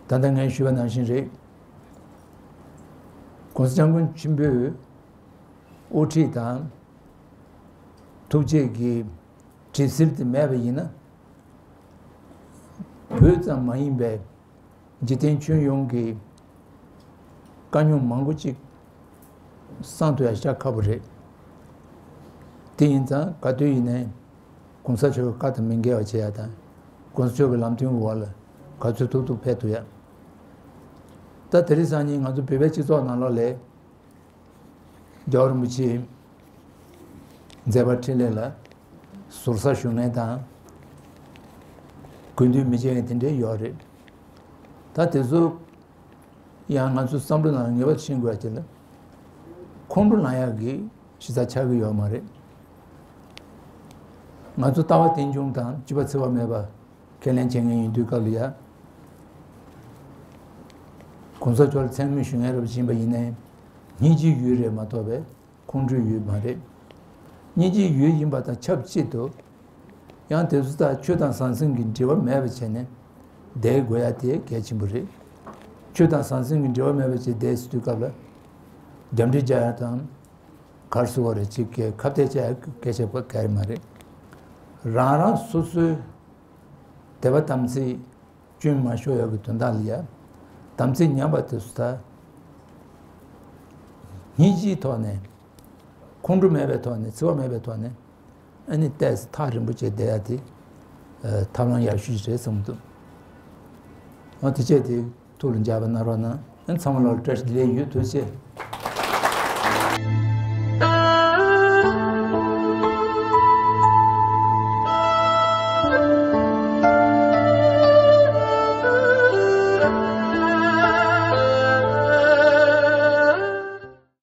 ད་ལྟ་ངས་ཞུས་པ་ནང་བཞིན་རེད། ༸གོང་ས་༸སྐྱབས་མགོན་ཆེན་པོས་དབུ་ཁྲིད་དང་ཐུགས་བསྐྱེད་ཀྱི་དྲི་ཟིལ་དེ་མེད་པ་ཡིན་ན། བོད་ཙམ་མ་ཡིན་པའི་འཇིག་རྟེན་ཁྱོན་ཡོངས་ཀྱི་དཀའ་རྙོག་མང་པོ་ཅིག་སངས་ཐུབ་ཡ་ཤ་ཁག་པོ་རེད། དེ་ཡིན་ཙང་ག་དུས་ཡིན་ནའི་༸གོང་ས་མཆོག་གི་བཀའ་དང་མི་འགལ་བ་བྱེད་ཡ་དང་། ༸གོང་ས་མཆོག་གི་ལམ་སྟོན་འོག་ལ་ག་ཚོད་ཐུབ་ཐུབ་ཕེབས་ཐུབ་ཡ། ད་དེ་རིང་སང་ཉིན་ང་ཚོ་བོད་པའི་སྤྱི་ཚོགས་ནང་ལོགས་ལ། རྒྱལ་བ་རིན་པོ་ཆེའི་མཛད་པ་འཕྲིན་ལས་ལ་ཟུར་ཟ་ཞུ་མཁན་དང་། གུས་འདུད་མི་བྱེད་མཁན་དེ་འདྲས་ཡོད་རེད། ད་དེ་ཚོ་ཡང་ང་ཚོའི་བསམ་བློ་ནང་ངེས་པར་དུ་ཤེས་དགོས་ཡ་ཅིག་ལ། ཁོང་ཁྲོ་ལངས་ཡག་གི་གཞི་རྩ་ཆགས་ཀྱི་ཡོད་མ་རེད། ང་ཚོ་ལྟ་བ་རྟེན་འབྱུང་དང་སྤྱོད་པ་འཚེ་བ་མེད་པ་ཁས་ལེན་བྱེད་མཁན་ཡིན་དུས་སྐབས་ལ་ཡ། གོང་ས་མཆོག་ལ་མཚན་སྨོད་ཞུ་མཁན་རབ་ཅིག་ཡིན་པ་ཡིན་ནའི། སྙིང་རྗེའི་ཡུལ་རེད་མ་གཏོགས་པའི་ཁོང་ཁྲོའི་ཡུལ་མ་རེད། སྙིང་རྗེའི་ཡུལ་ཡིན་པ་དང་ཆབས་ཅིག་ཏུ། ཡང་དེ་ཚོ་དང་ཆོས་དང་ཟང་ཟིང་གི་འབྲེལ་བ་མེད་པ་བྱས་ནས་བསྡད་དགོས་ཡ་དེ་གལ་ཆེན་པོ་རེད། ཆོས་དང་ཟང་ཟིང་གི་འབྲེལ་བ་མེད་པ་བྱས་བསྡད་ཟེར་དུས་སྐབས་ལ། རྒྱབ་འདྲེ་རྒྱག་ཡ་དང་། ག་རེ་ཟེར་དགོས་རེད། ཅིག་གི་ཁ་གཏད་བཅག་ཡ་སྐད་ཆ་ག་རེ་མ་རེད། རང་རང་སོ་སོའི་དད་པ་དམ་ཚིག་སྐྱོན་མ་ཤོར་ཡག་གི་དོན་དག་ལ་ཡ། དམ་ཚིག་ཉམས་པ་དེ་ཚོ་ད། སྙིང་རྗེའི་ཐོག་ནས། ཁོང་ཁྲོ་མེད་པའི་ཐོག་ནས། འཚེ་བ་མེད་པའི་ཐོག་ནས། ཨ་ནི་ཏོག་ཙམ་ཐག་རིང་པོ་བྱས་བསྡད་ཡ་དེ། ཨ། ཐབས་ལམ་ཡག་ཤོས་ཤིག་རེད་བསམ་གྱི་འདུག། ཨ། དེ་བྱས་ཏེ་ཐུགས་ལ་འཇགས་པ་གནང་རོགས་གནང་། ཨ། ཚང་མ་ལ་བཀྲ་ཤིས་བདེ་ལེགས་ཡོད། ཐུགས་རྗེ་ཆེ།